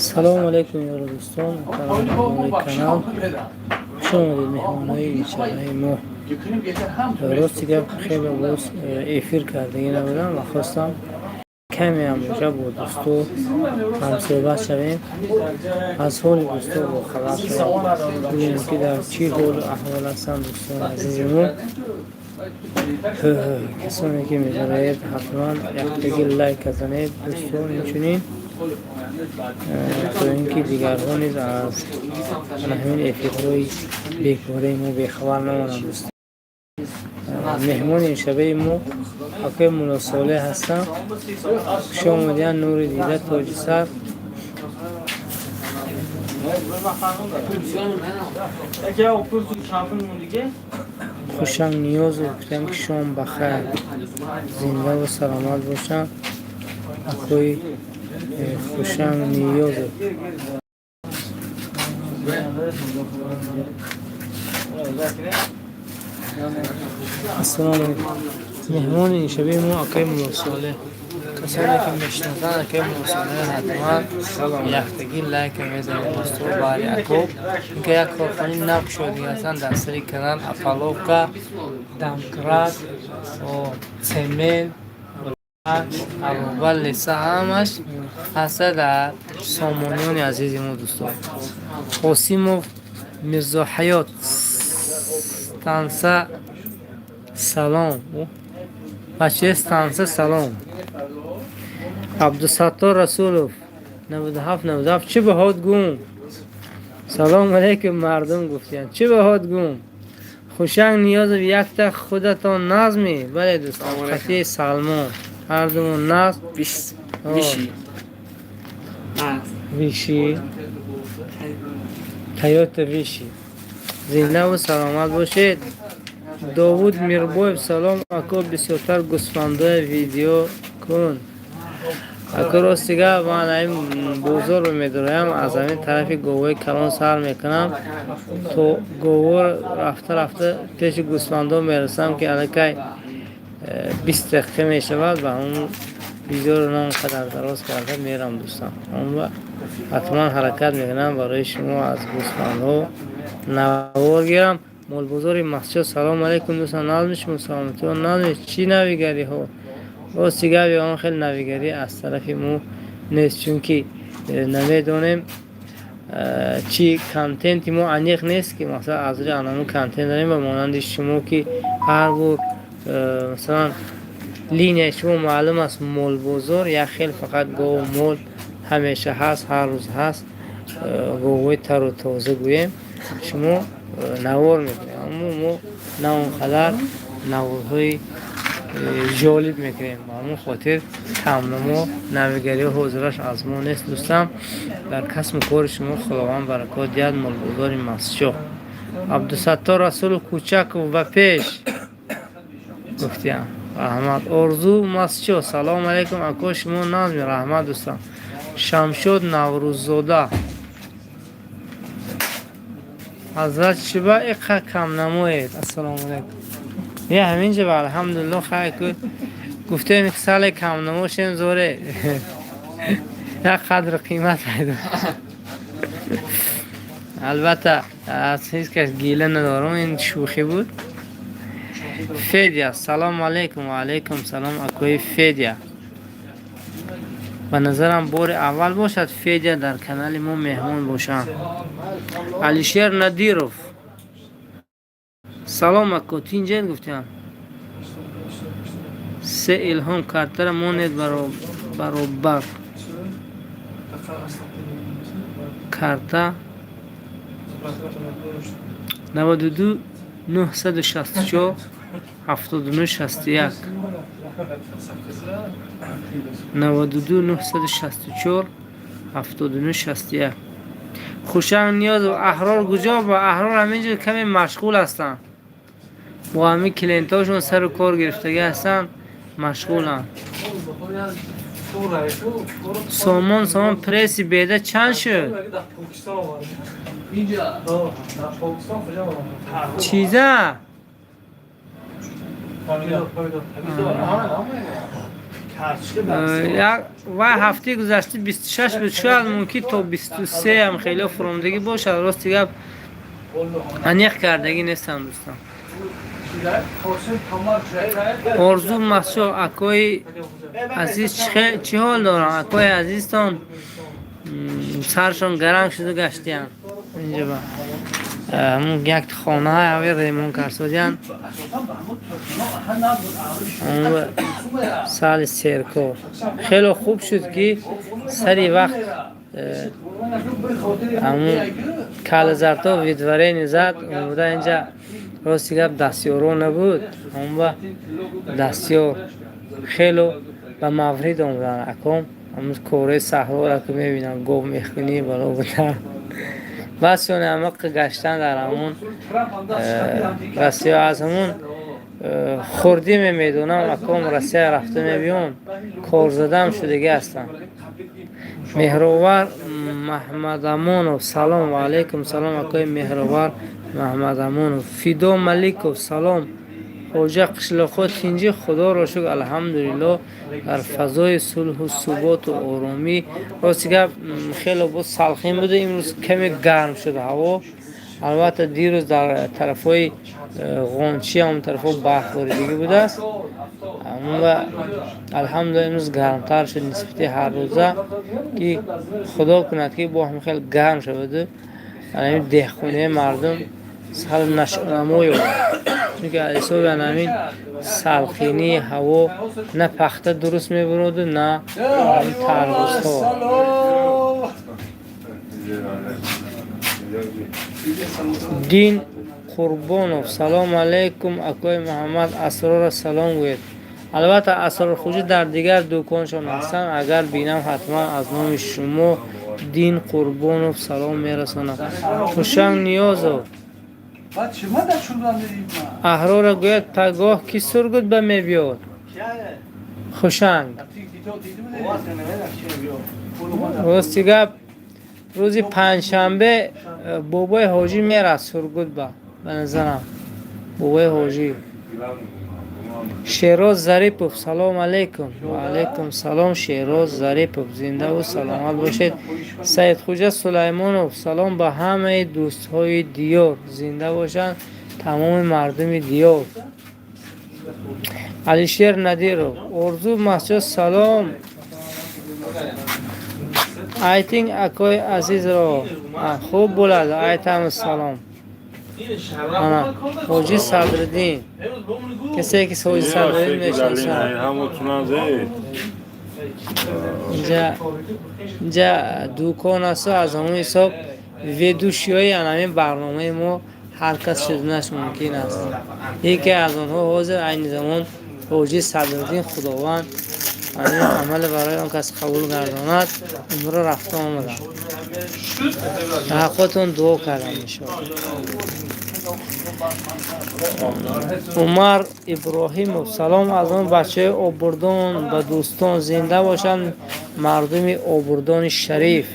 Салому алайкум, ёру дӯстон, муҳтарамони канал, хуш омадед, меҳмонҳои ишараи мо. Рости гап, хеле боз эфир кардагӣ набудам ва хостам, каме ҳам боша, бо дӯсто ҳамсӯҳбат шавем, аз ҳоли дӯсто бохабар шавем, бибинем, ки дар чӣ ҳолу аҳвол ҳастанд дӯстони азизи мо. Касоне ки медароед, ҳатман яктаги лайк занед, дӯстон, инчунин то ин ки дигарҳо низ аз ҳамин эфирҳои бекораи мо бехабар намонанд. Дӯстон, меҳмони имшабаи мо акои Муллосолеҳ ҳастанд. Хуш омадиян, нури дида, тоҷи сар. Хушанг Ниёзов гуфтам, ки шом бахайр, зиндаву саломат бошанд акои Хушанг Ниёзов. Ассалому алайкум, меҳмони имшабаи мо акои Муллосолеҳ. Касоне ки мешиносанд акои Муллосолеҳ, ҳатман яктагӣ лайка мезанед, дӯсто. Баъди ако инка як корхонаи нав кушодагӣ ҳастанд дар сари канал: опалубка, домкрат, цемент, ароба, леса, ҳамаш ҳаста дар сомониёни азизи мо, дӯстон. Қосимов Мирзоҳаёт, станса салом, бачаи станса салом. Абдусаттор Расулов, 97 97, чӣ баҳод гум? Салому алайкум, мардум, гуфтиянд, чӣ баҳод гум? Хушанг Ниёзов, якта худатон назмӣ? Бале, дӯстон, қатъи Салмон ҳардумон наз. Виши, Тойота Виши. Зиндаву саломат бошед. Довуд Мирбоев, салом, ако, бисёртар гӯсфандоя видео кун. Ако, рости гап, ман ин бозорро медороям, аз ҳамин тарафи говои калон сар мекунам, то гово рафта рафта пеши гӯсфандо мерасам, ки аллакай 20 дақиқа мешавад. Ба ҳамун видеоро на он қадар дароз карда мерам, дӯстам. Ҳатман ҳаракат мекунам, барои шумо аз гӯсфандҳо навор гирам. Молбозори Масҷид, салому алайкум, дӯстон, назми шумо, саломатиҳо, назми чӣ навигариҳо? Рости гап, он хеле навигарӣ аз тарафи мо нест, чунки намедонем чӣ контенти мо аниқ нест, ки масалан аз рӯи анамун контент дорем. Ба монанди шумо, ки ҳар бор масалан линияи шумо маълум аст, молбозор, як хел фақат гову мол ҳамеша ҳаст, ҳар рӯз ҳаст, говҳои тару тоза гӯем, шумо навор мекунед, аммо мо на он қадар наворҳои ҷолиб мекунем. Ба ҳамон хотир камнамо навигариҳо ҳозираш аз мо нест, дӯстам. Дар касбу кори шумо Худованд баракот диҳад. Молбозори Масҷоҳ. Абдусаттор Расулов, Кучаков ба пеш гуфтиям, раҳмат. Орзу Масҷоҳ, салому алайкум, ако, шумо назми? Раҳмат, дӯстам. Шамшод Наврӯззода, ҳазрат, чиба иқа камнамоед? Ассалому алайкум. Я ҳаминҷа ба алҳамдулилло, хайр ку, гуфтем, сале камнамошем, зоре як қадру қимат пайдо. Албатта, аз ҳеҷ кас гила надорам, ин шӯхӣ буд. Федя, салому алайкум. Ва алайкум салом, акои Федя. Ба назарам, бори аввал бошад, Федя дар канали мо меҳмон бошанд. Алишер Надиров, салом, ако, тинҷед? Гуфтиям. Се илҳом картара монед баробар карта 92 964 79 61, 92 964 79 61. Хушанг Ниёзов, Аҳрор куҷо? Ба Аҳрор ҳаминҷо каме машғул ҳастанд, бо ҳамин клиентҳошон сару кор гирифтагӣ ҳастанд, машғуланд. Сомон, сомон, пресси беда чанд шуд? Чиза? Вай ҳафтаи гузашта 26 буд, шояд мумкин то 23 ам хеле фуромадагӣ бошад. Рости гап, аниқ кардагӣ нестам, дӯстон. Орзу Масшо, акои азиз, чӣ ҳол дорам? Акои азизтон саршон гаранг шуда гаштиянд. Инҷа ҳамун як хонаҳаи ҳави ремонт карсодиянд, сали серкор. Хеле хуб шуд, ки сари вақт ҳамун калазарто выдворение зад омода. Инҷа, рости гап, дастёро набуд, ҳамба дастёр хело ба маврид омаданд. Аком ҳамун кораи саҳроро ки мебинам, гов мехунӣ, бало буда, басёне ҳамақа гаштан дар ҳамун Россия. Аз ҳамун хурдӣ мемедонам, аком Россия рафта мебиём, корзадам шудагӣ ҳастам. Меҳровар Маҳмадамонов, салом. Ва алайкум салом, акои Меҳровар Маҳмадамонов. Фидо Маликов, салом, хоҷа. Қишлоқҳо тинҷӣ? Худоро шукр, алҳамдулилло, дар фазои сулҳу суботу оромӣ. Рости гап, хеле боз салқин буда, имрӯз каме гарм шуд ҳаво. Албатта, дирӯз дар тарафҳои Ғончи, ҳамон тарафҳо барф боридагӣ будааст ва алҳамдулилла, имрӯз гармтар шуд нисбати ҳаррӯза, ки худо кунад, ки бо ҳам хеле гарм шаваду ҳамин деҳқонии мардум сал нашъунамо ёбад, чунки аз ҳисоби ҳамин салқинии ҳаво на пахта дуруст мебуроду, на тарбузҳо. Дин Қурбонов, салому алайкум, акои Муҳаммад, Асрорро салом гӯед. Албатта, Асрорхӯҷа дар дигар дуконшон ҳастанд. Агар бинам, ҳатман аз номи шумо, Дин Қурбонов, салом мерасонам. Хушанг Ниёзов, Аҳрора гӯяд, пагоҳ ки Сургут ба мебиёд? Хушанг, рости гап, рӯзи панҷшанбе бобои ҳоҷӣ мерад Сургут ба назарам, бобои ҳоҷӣ. Шероз Зарипов, салому алайкум. Ва алайкум салом, Шероз Зарипов, зиндаву саломат бошед. Саидхӯҷа Сулаймонов, салом ба ҳамаи дӯстҳои диёр, зинда бошанд тамоми мардуми диёр. Алишер Надиров, Орзу Масҷод, салом айтинг, акои азизро. Хуб булад, айтам салом. Ана ҳоҷи Садриддин, касе ки ҳоҷи Садриддин мешиносад, инҷа дукон асту аз ҳамон ҳисоб ведущий ҳои анамин барномаи мо ҳар кас шуданаш мумкин аст. Яке аз онҳо ҳозир айни замон ҳоҷи Садриддин. Худованд ҳамин амале барои он кас қабул гардонад, умро рафта омадам, ба ҳаққотон дуо кардам, иншоалло. Умар Иброҳимов, салом аз он бачаҳои Обурдон ба дӯстон, зинда бошанд мардуми Обурдони шариф.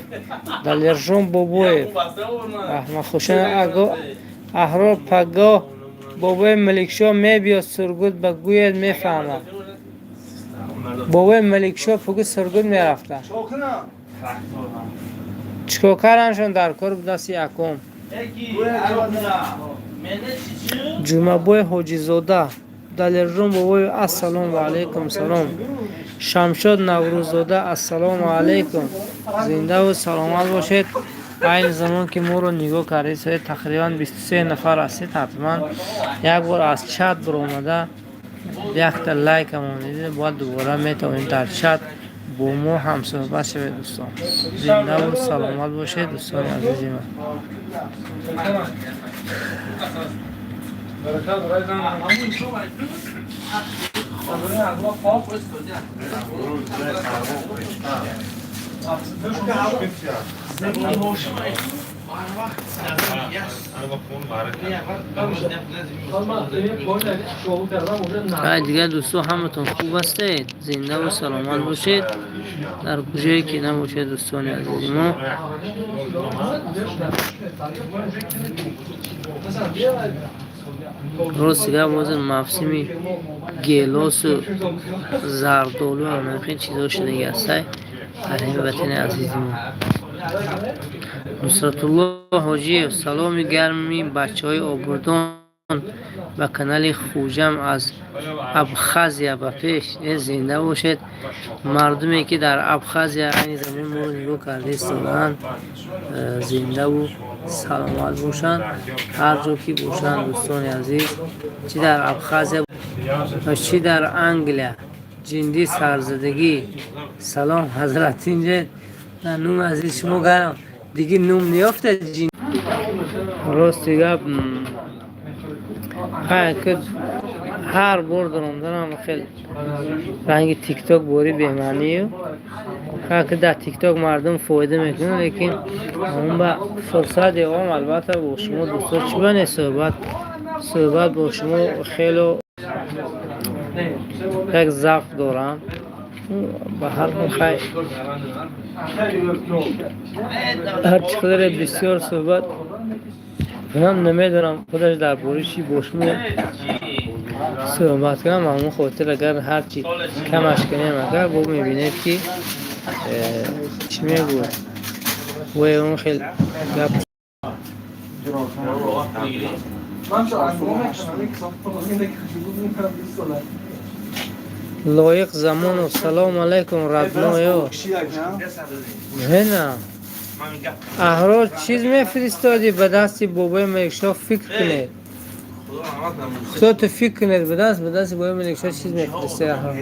Далерҷон Бобоев, Раҳматхушан, Аҳрор, пагоҳ бобои Маликшоҳ мебиёд Сургут ба, гӯяд, мефаҳмад. Бобои Маликшоҳ пугу Сургут мерафта, чикор карданшон дар кор будааст? Якум Ҷумъабой Ҳоҷизода, Далерҷон Бобоев, ассалому алайкум, салом. Шамшод Наврӯззода, ассалому алайкум, зиндаву саломат бошед. Айни замон ки моро нигоҳ кардед, соати тақрибан 23 нафар ҳастед. Ҳатман як бор аз чат биромада, якта лайка монед, бояд дубора метавонед дар чат бо мо ҳамсӯҳбат шавед. Дӯстон, зиндаву саломат бошед, дӯстони азизи ман. Дигар дӯсто, ҳаматон хуб ҳастед, зиндаву саломат бошед, дар куҷое ки набошед, дӯстони азизи мо. Рости гап, ҳозир мавсими гелосу зардолу ҳамин чизо шудаги ҳастай дар ҳамин ватани азизи мо. Нусратулло Ҳоҷиев: саломи гарми бачаҳои Обурдон ба канали Хуҷам аз Абхазия, ба пеш. Зинда бошед, мардуме ки дар Абхазия айни замон моро нигоҳ карда истодаанд, зиндаву саломат бошанд, ҳар ҷо ки бошанд. Дӯстони азиз, чӣ дар Абхазия ва чӣ дар Англия. Ҷиндӣ сарзадагӣ: салом, ҳазрат, инҷа нум азиз, шумо гарм диги нум неёфта. Рости гап, ҳар бор даромаданам хел ранги Тикток бори бемаънию. Ки дар Тикток мардум фоида мекунад, лекин он ба фурсат ёбам, албатта, бо шумо дӯсто чӣ бане суҳбат бо шумо хело як завқ дорам. Ба ҳар ҳол, хай, ҳар чӣ қадаре бисёр суҳбат кунам, намедонам худаш дар бораи чӣ бо шумо суҳбат кунам. Ҳамон хотир, агар ҳарчи камаш кунем, агар бо мебинед, ки чӣ мегӯяд, вой, он хел гап. Лоиқ Замонов: салому алайкум, родной. На, Аҳрор, чиз мефиристодӣ ба дасти бобои Маликшоҳ, фикр кунед, худото фикр кунед, ба дасти бобои Маликшоҳ чиз мефиристед, Аҳрор.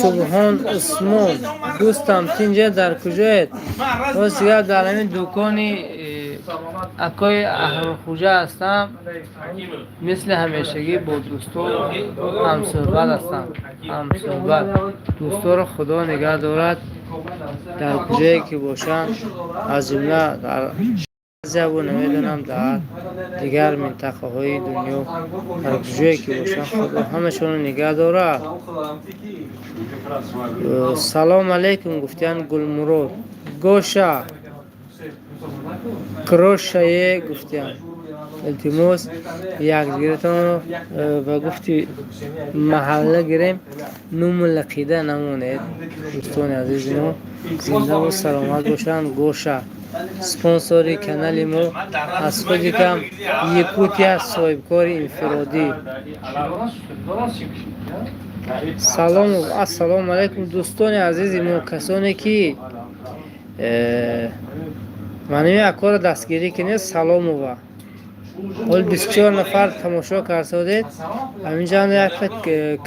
Субҳон Усмон: дӯстам, тинҷа, дар куҷоед? Рости гап, дар ҳамин дукони акои Аҳрорхӯҷа ҳастам. Мисли ҳамешагӣ бо дӯсто ҳамсӯҳбат ҳастам, ҳамсӯҳбат. Дӯсторо Худо нигаҳ дорад, дар куҷое ки бошанд, аз ҷумла дар Азияву намедонам, дар дигар минтақаҳои дунё, дар куҷое ки бошанд, Худо ҳамашонро нигаҳ дорад. Салом алейкум, гуфтиянд Гулмурод. Гоша крошае, гуфтиянд. Илтимос, якдигаратонро ба гуфти маҳалла гирем, нуму лақида намонед. Дӯстони азизи мо зиндаву саломат бошанд. Гоша спонсори канали мо, аз худи кам Якутия, соҳибкори инфиродӣ. Салому ассалому алайкум, дӯстони азизи мо, касоне ки маними акоро дастгирӣ кунед. Саломова, ҳол 24 нафар тамошо кардодед. Ҳаминҷа якта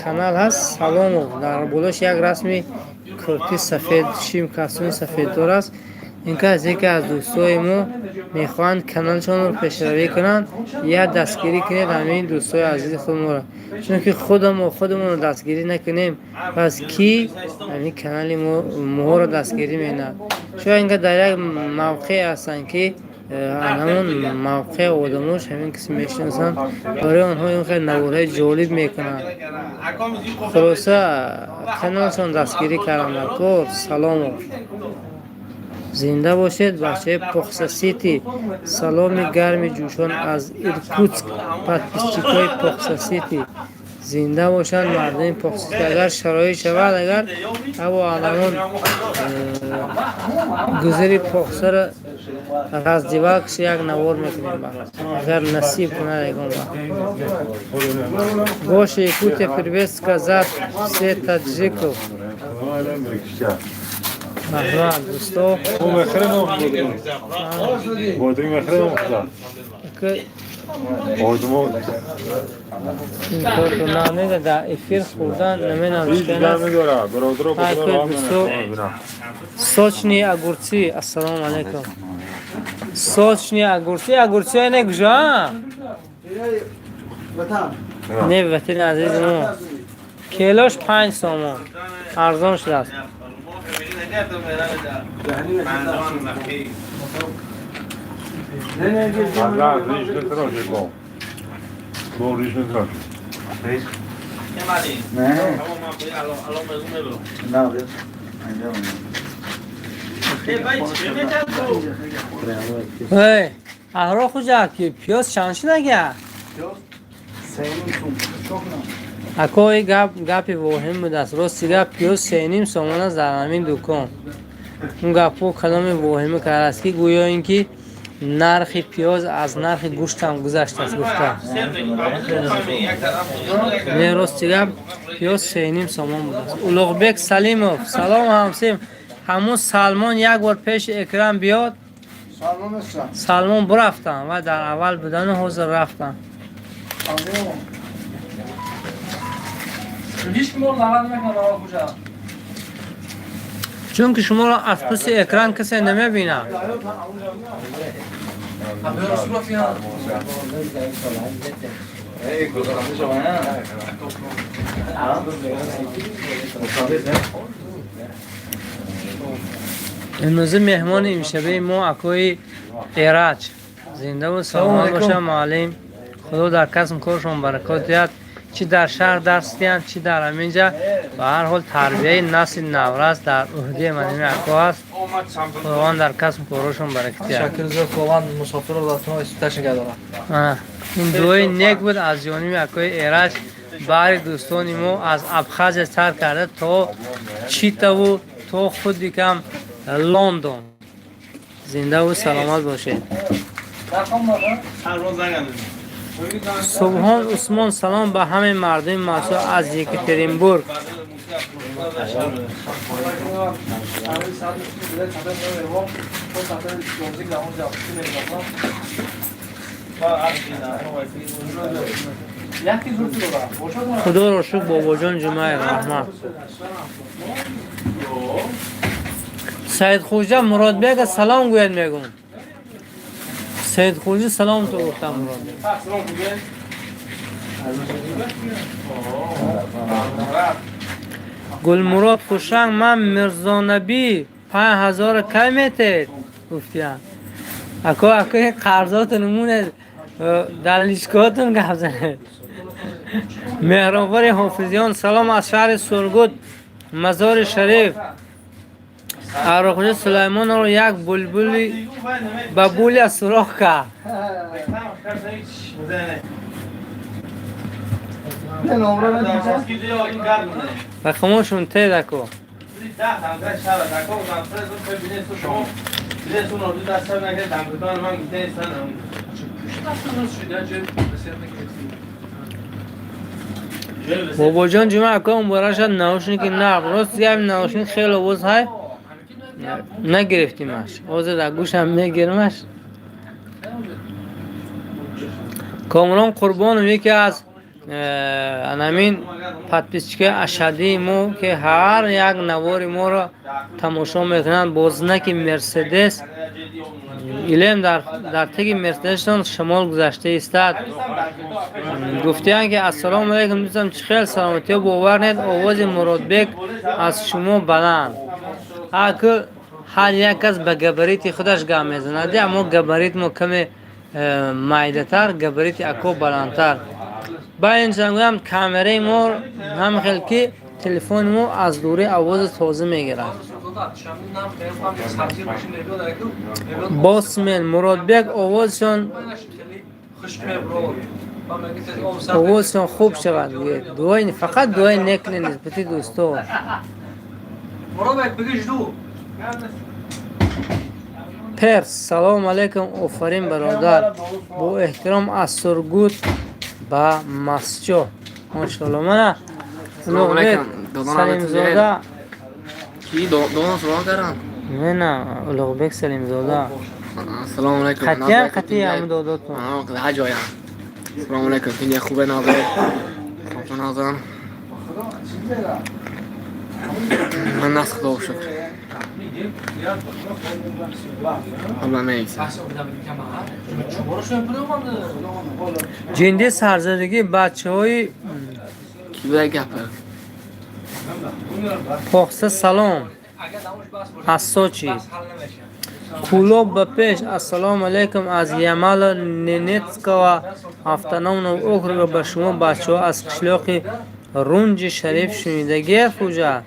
канал ҳаст, Саломов, дар болош як расми курти сафед, шим кастуми сафеддор аст. Ин кас яке аз дӯстои мо, мехоҳанд каналшонро пешравӣ кунанд. Як дастгирӣ кунед ҳамин дӯстои азизи худморо, чунки худамо худамонро дастгирӣ накунем, пас кӣ ҳамин канали моҳоро дастгирӣ менад? Шояд инка дар як мавқеъ ҳастанд, ки ҳамон мавқеъ одамош ҳамин киси мешиносанд, барои онҳо ин хел наворҳои ҷолиб мекунанд. Хулоса, каналшон дастгирӣ кардам дар кор. Саломов, зинда бошед, бачаи Похса Сити. Саломи гарми ҷӯшон аз Иркутск, подписчикои Похса Сити. Зинда бошанд мардуми Похса. Агар шароит шавад, агар або аламон гузари Похсаро раздевалкаш як навор мекунем, агар насиб кунад ягон вақт. Гоша, Якутия, привет сказать все таджиков. Раҳмат, дӯсто. Бодинг мехӯрем. Одмо. Намеда, дар эфир хӯрдан наменам. Намедора, бародаро. Сочные огурцы, ассалому алайкум. Сочные огурцы, огурцы не куҷо? Не, ватани азизи мо, килош 5 сомон, арзон шудааст. ریش نتراشه با با ریش نتراشه. نه. نه. Эй, аҳро хуҷа, ки пиёз чанд шудага? Ако, и гап гапи воҳим будааст. Рости гап, пиёз 3,5 сомон аст дар ҳамин дукон. Он гапҳо каломи воҳима кардааст, ки гӯё ин ки нархи пиёз аз нархи гӯштам гузаштааст, гуфта. Не, рости гап, пиёз 3,5 сомон будааст. Улуғбек Салимов, салом, ҳамсим. Ҳамун Салмон як бор пеши экран биёд. Салмон бурафтам ва дар аввал будану ҳозир рафтам. Чунки шуморо аз пушти экран касе намебинад. Имрӯза меҳмони имшабаи мо акои Эраҷ. Зиндаву саломат боша, муаллим. Худо дар касбу коршон баракот диҳад. Чӣ дар шаҳр дарс диҳанд, чӣ дар ҳаминҷа, ба ҳар ҳол тарбияи насли наврас дар уҳдаи маними ако аст. Худованд дар касбу корашон баракат диҳад. Ташаккур зиёд, Худованд мусофирро дар туно нигоҳ дорад. Ин дуои нек буд аз ҷониби акои Эраҷ баҳри дӯстони мо аз Абхазия сар карда то Читаву то худи кам Лондон. Зиндаву саломат бошед. Субҳон Усмон, салом ба ҳамаи мардуми масъул аз Екатеринбург. Худоро шукр, бобоҷон Ҷумаев, раҳмат. Саидхӯҷа Муродбека салом гӯяд, мегӯм. Саидхӯҷа, салом ту гуфтам, Муродбек. Гулмурод Хушранг, ман Мирзонабӣ, 5000 кай метед гуфтиям. Ако, ако, қарзотон монед, дар личкаотон гап занед. Меҳровари Ҳофизиён, салом аз шаҳри Сургут, Мазори Шариф. Арохӯҷа Сулаймонро як булбули ба буля сурох кард. Ба хомӯшон тед, ако. Бобоҷон Ҷума, ако, муборак шад наушники нав. Рост гап, наушник хеле овоз ҳай нагирифтимаш. Ҳозир дар гӯшам мегирмаш. Комрон Қурбонов, яке аз анамин подписчикаи ашаддии мо, ки ҳар як навори моро тамошо мекунанд, бо знаки Мерседес илем дар теги Мерседесшон шамол гузашта истад. Гуфтиянд, ки ассалому алайкум, дӯстам, чӣ хел саломатиҳо? Бовар нет, овози Муродбек аз шумо баланд. Аку, ҳар як кас ба габарити худаш гап мезанад, аммо габарит мо каме майдатар, габарити ако баландтар. Ба ин гӯям, камераи мо ҳам хел ки телефони мо аз дурӣ овози тоза мегирад. Босмен Муродбек, овозшон хуб шавад. Дуои, фақат дуои нек нисбати дӯсто. Перс, салому алайкум, офарин, бародар, бо эҳтиром аз Сургут ба Масҷо. Машоалло, мана Улуғбек Салимзода. Ки додон салом кардам? Не, на, Улуғбек Салимзода. Ассалому алайкум. Қатъиян, қатъи ҳамн додотон. Ҳар ҷоям. Ассалому алайкум. Тинҷа хубе, нозир. Нозирам. Ман нас, худо шукр. Ҳама меисам. Ҷинди сарзадагӣ бачаҳои Ки буда гапа? Похса, салом аз Сочи. Кӯлоб ба пеш. Ассалому алайкум аз Ямало Ненецкого автономного округа ба шумо, бачаҳо аз қишлоқи Рунҷи Шариф шунидагия, Хуҷа?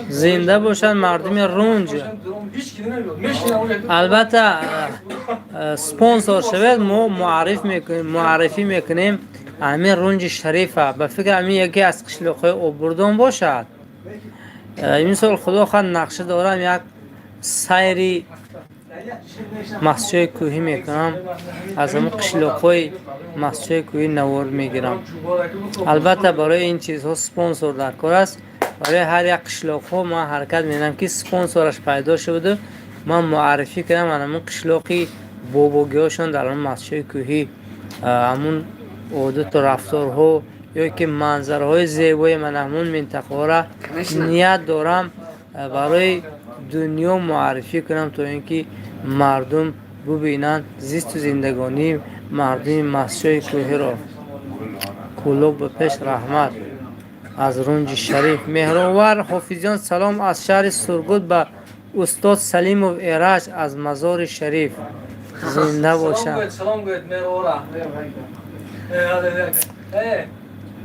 Зинда бошад мардуми Рунҷ. Албатта, спонсор шавед, мо муаррифӣ мекунем ҳамин Рунҷи Шарифа. Ба фикр, ҳамин яке аз қишлоқҳои Обурдон бошад. Имсол, худо хоҳад, нақша дорам, як сайри Мастчои Кӯҳӣ мекунам, аз ҳамон қишлоқҳои Мастчои Кӯҳӣ навор мегирам. Албатта, барои ин чизҳо спонсор дар кор аст. Барои ҳар як қишлоқҳо ман ҳаракат менамам, ки спонсораш пайдо шаваду ман муаррифӣ кунам ҳамон қишлоқи бобогиҳошон дар ҳамон Мастчои Кӯҳӣ, ҳамун одату рафторҳо ё ки манзараҳои зебои ман ҳамун минтақаҳоро ният дорам барои дунё муаррифӣ кунам, то ин ки мардум бубинанд зисту зиндагонии мардуми Мастчои Кӯҳиро. Кӯлоб ба пеш! Раҳмат аз Рунҷи Шариф. Меҳровар Ҳофизён: салом аз шаҳри Сургут ба устод Салимов Эраҷ аз Мазори Шариф. Зинда бошанд. Салом гӯед Меҳровара.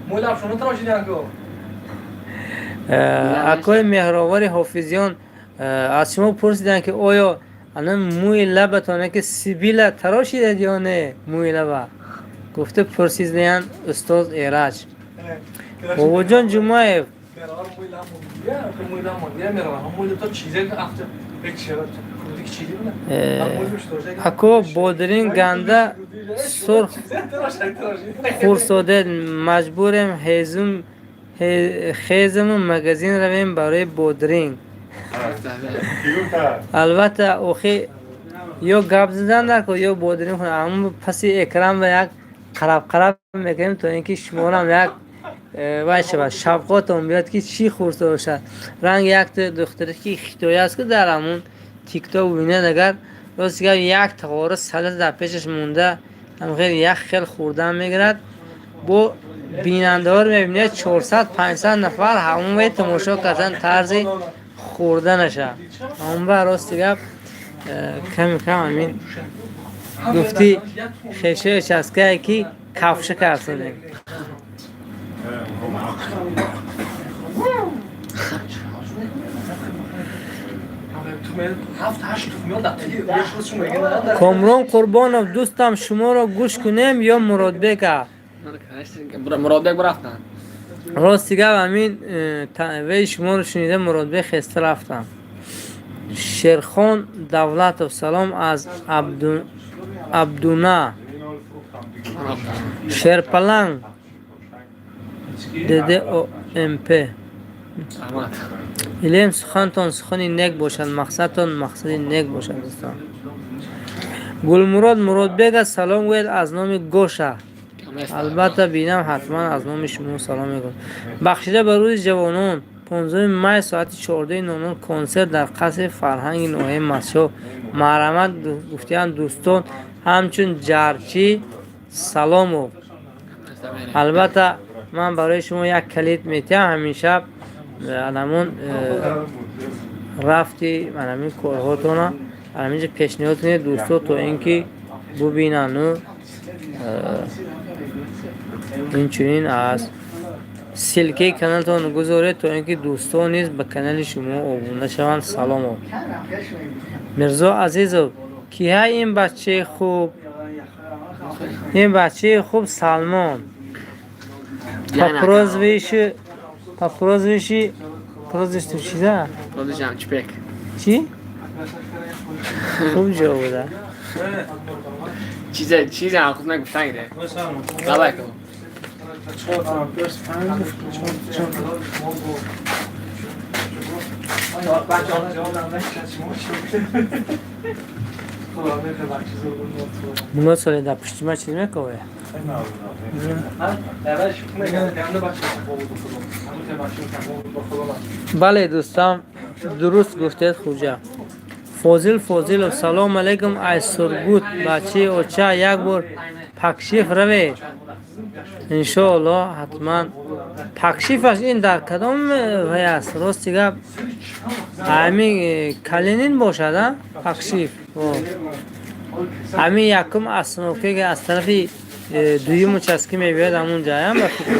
Мӯи лабшоно тарошидан ку. Акои Меҳровари Ҳофизён, аз шумо пурсиданд, ки оё ана мӯи лабатоне, ки сибила тарошидед ё не, мӯи лаба гуфта пурсидаянд устоз Эраҷ. Бобоҷон Ҷумаев. Меҳровар мӯи лаб мӯи лаб мӯи лаб чизе Ако, бодринг ганда сурх хурсодед, маҷбурем ҳезум хезаму магазин равем барои бодринг. Албатта, охи ё гап задан накун, ё бодринг хӯрдан. Ҳамон паси экран ба як қараб қараб мекунем, то ин ки шуморам як вай шавад, шавқотон биёд, ки чӣ хурсо бошад. Ранги якта духтаре, ки хитоя аст, ки дар ҳамон ТикТок бибинед агар, рости гап, як тағора салат дар пешаш монда, ҳамхел як хел хӯрдан мегирад, бо бинандаҳоро мебинед, 400-500 нафар ҳамон вай тамошо кардан тарзи хӯрданаша. Ҳамон ба рости гап, ками кам ҳамин гуфти хешои часкае, ки кафша кардем. Комрон Қурбонов: дӯстам, шуморо гӯш кунем ё Муродбека? Муродбек рафтан. Рости гап, ҳамин вей шуморо шунида, Муродбек хеста рафтам. Шерхон Давлатов: салом аз Абдуна. Шерпаланг ддомп. Илем, сухантон сухани нек бошад, мақсадтон мақсади нек бошад, дӯстон. Гулмурод: Муродбека салом гӯед аз номи Гоша. Албатта, бинам, ҳатман аз номи шумо салом мегӯям. Бахшида ба рӯзи ҷавонон, 15 май, соати 14:00 консерт дар қасри фарҳанги ноҳияи Мастчоҳ, марҳамат гуфтиянд дӯстон, ҳамчун ҷарчи Саломов. Албатта, ман барои шумо як калид метиҳам ҳамин шаб, анамун рафти анамин корҳотона ҳаминҷо пешниҳод кунед дӯсто, то ин ки бубинану инчунин аз ссылкаи каналтон гузоред, то ин ки дӯстон низ ба канали шумо обуна шаванд. Саломов. Мирзо Азизов: киҳай ин бачаи хуб? Ин бачаи хуб Салмон, по прозвищу, прозвище чиза? Чпек. Чӣ хуб ҷо буда. Чизе чизе хуб нагуфтан гире. Давай ку. Мулло Солеҳ дар пушти ма чиз мекове. Бале, дӯстам, дуруст гуфтед, Хуҷа. Фозил Фозилов: салому алайкум ай Сургут, бачаи оча, як бор Пакшиф равед. Иншоалло, ҳатман. Пакшифаш ин дар кадом вай аст, рости гап? Ҳамин Калинин бошад, а Пакшиф ҳамин якум остановка, ки аз тарафи дуюм участка мебиёд, ҳамун ҷаям ба фикр.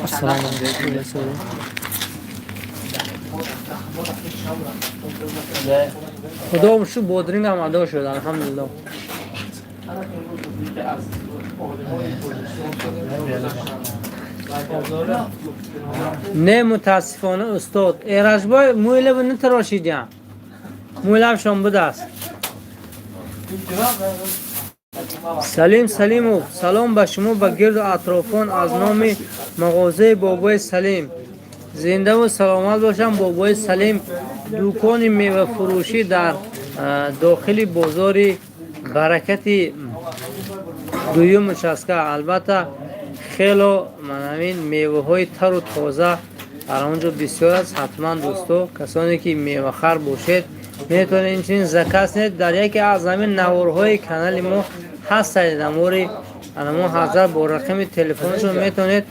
Ассалому алайкум. Худо шу бодрингам адо шуд, алҳамдулиллоҳ. Не, мутаассифона, устод Эражбой мӯи лаб натарошидям, мӯи лабшон будааст. Салим Салимов, салом ба шумо, ба гирду атрофон аз номи мағозаи Бобои Салим. Зиндаву саломат бошам. Бобои Салим дукони мевафурӯшӣ дар дохили бозори Баракати, дуюм участка. Албатта, хело манамин меваҳои тару тоза дар он ҷо бисёр аст. Ҳатман, дӯсто, касоне ки мевахар бошед, метавонед инчунин заказ кунед. Дар яке аз ҳамин наворҳои канали мо ҳастад навори анамо ҳазрат бо рақами телефоншон, метавонед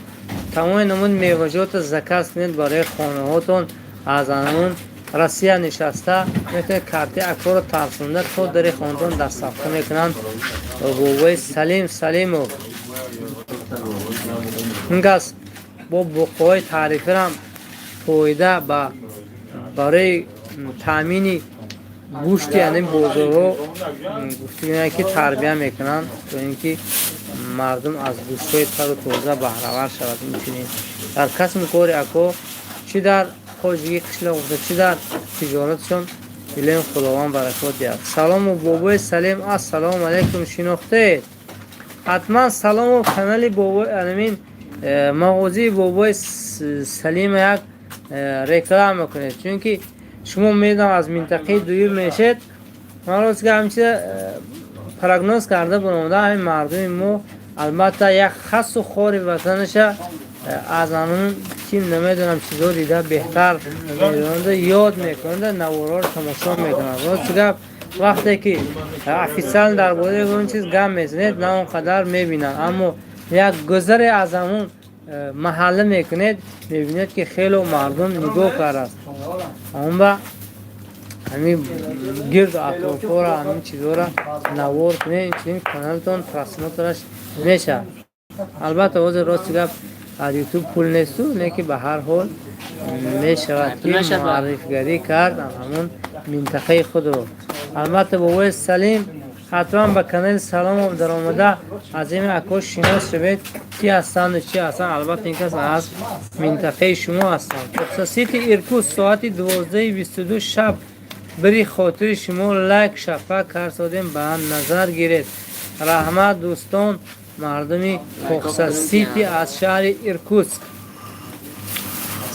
тамоми намуд меваҷотро заказ кунед барои хонаҳотон. Аз анамун Россия нишаста метавонед, карти акоро тарсонда, то дари хонатон доставка мекунанд. Бобои Салим Салимов ин кас бо буққаҳои таърифирам фоида ба барои таъмини гӯшти ани бозорҳо гуфтигӯянд, ки тарбия мекунанд, то ин ки мардум аз гӯштҳои тару тоза баҳравар шавад. Инчунин дар касбу кори ако, чӣ дар хоҷигии қишлоқ бошад, чӣ дар тиҷоратшон, илоҳим Худованд баракот диҳад. Салому Бобои Салим, ассалому алайкум. Шинохтаед ҳатман Салому канали бобои анамин мағозии Бобои Салима як реклама кунед, чунки шумо медонам, аз минтақаи дуюм мешед. Ман рост га ҳамчиза прогноз карда буромада, ҳамин мардуми мо албатта як хасу хори ватанаша аз анун ким намедонам чизо дида беҳтар медонада, ёд мекунада, наворҳоро тамошо мекунад. Рости гап, вақте ки официально дар бораи он чиз гап мезанед, на он қадар мебинанд, аммо як гузаре аз ҳамун маҳалла мекунед, мебинед, ки хело мардум нигоҳ кардааст. Он ба ҳамин гирду атрофҳоро, ҳамин чизҳоро навор кунед, инчунин каналтон просмотраш мешавад. Албатта, ҳозир, рости гап, аз Ютуб пул несту, не ки ба ҳар ҳол мешавад ки муаррифгарӣ кард ҳамун минтақаи худро. Албатта, Бобои Салим, ҳатман ба канали Саломов даромада, аз ин ако шинос шавед, ки ҳастанду чи ҳастанд. Албатта, ин кас аз минтақаи шумо ҳастанд. Сити Иркутск, соати 12:22 шаб бири хотири шумо лайк шапа карсодем, ба назар гиред. Раҳмат, дӯстон, мардуми Кокса Сити аз шаҳри Иркутск.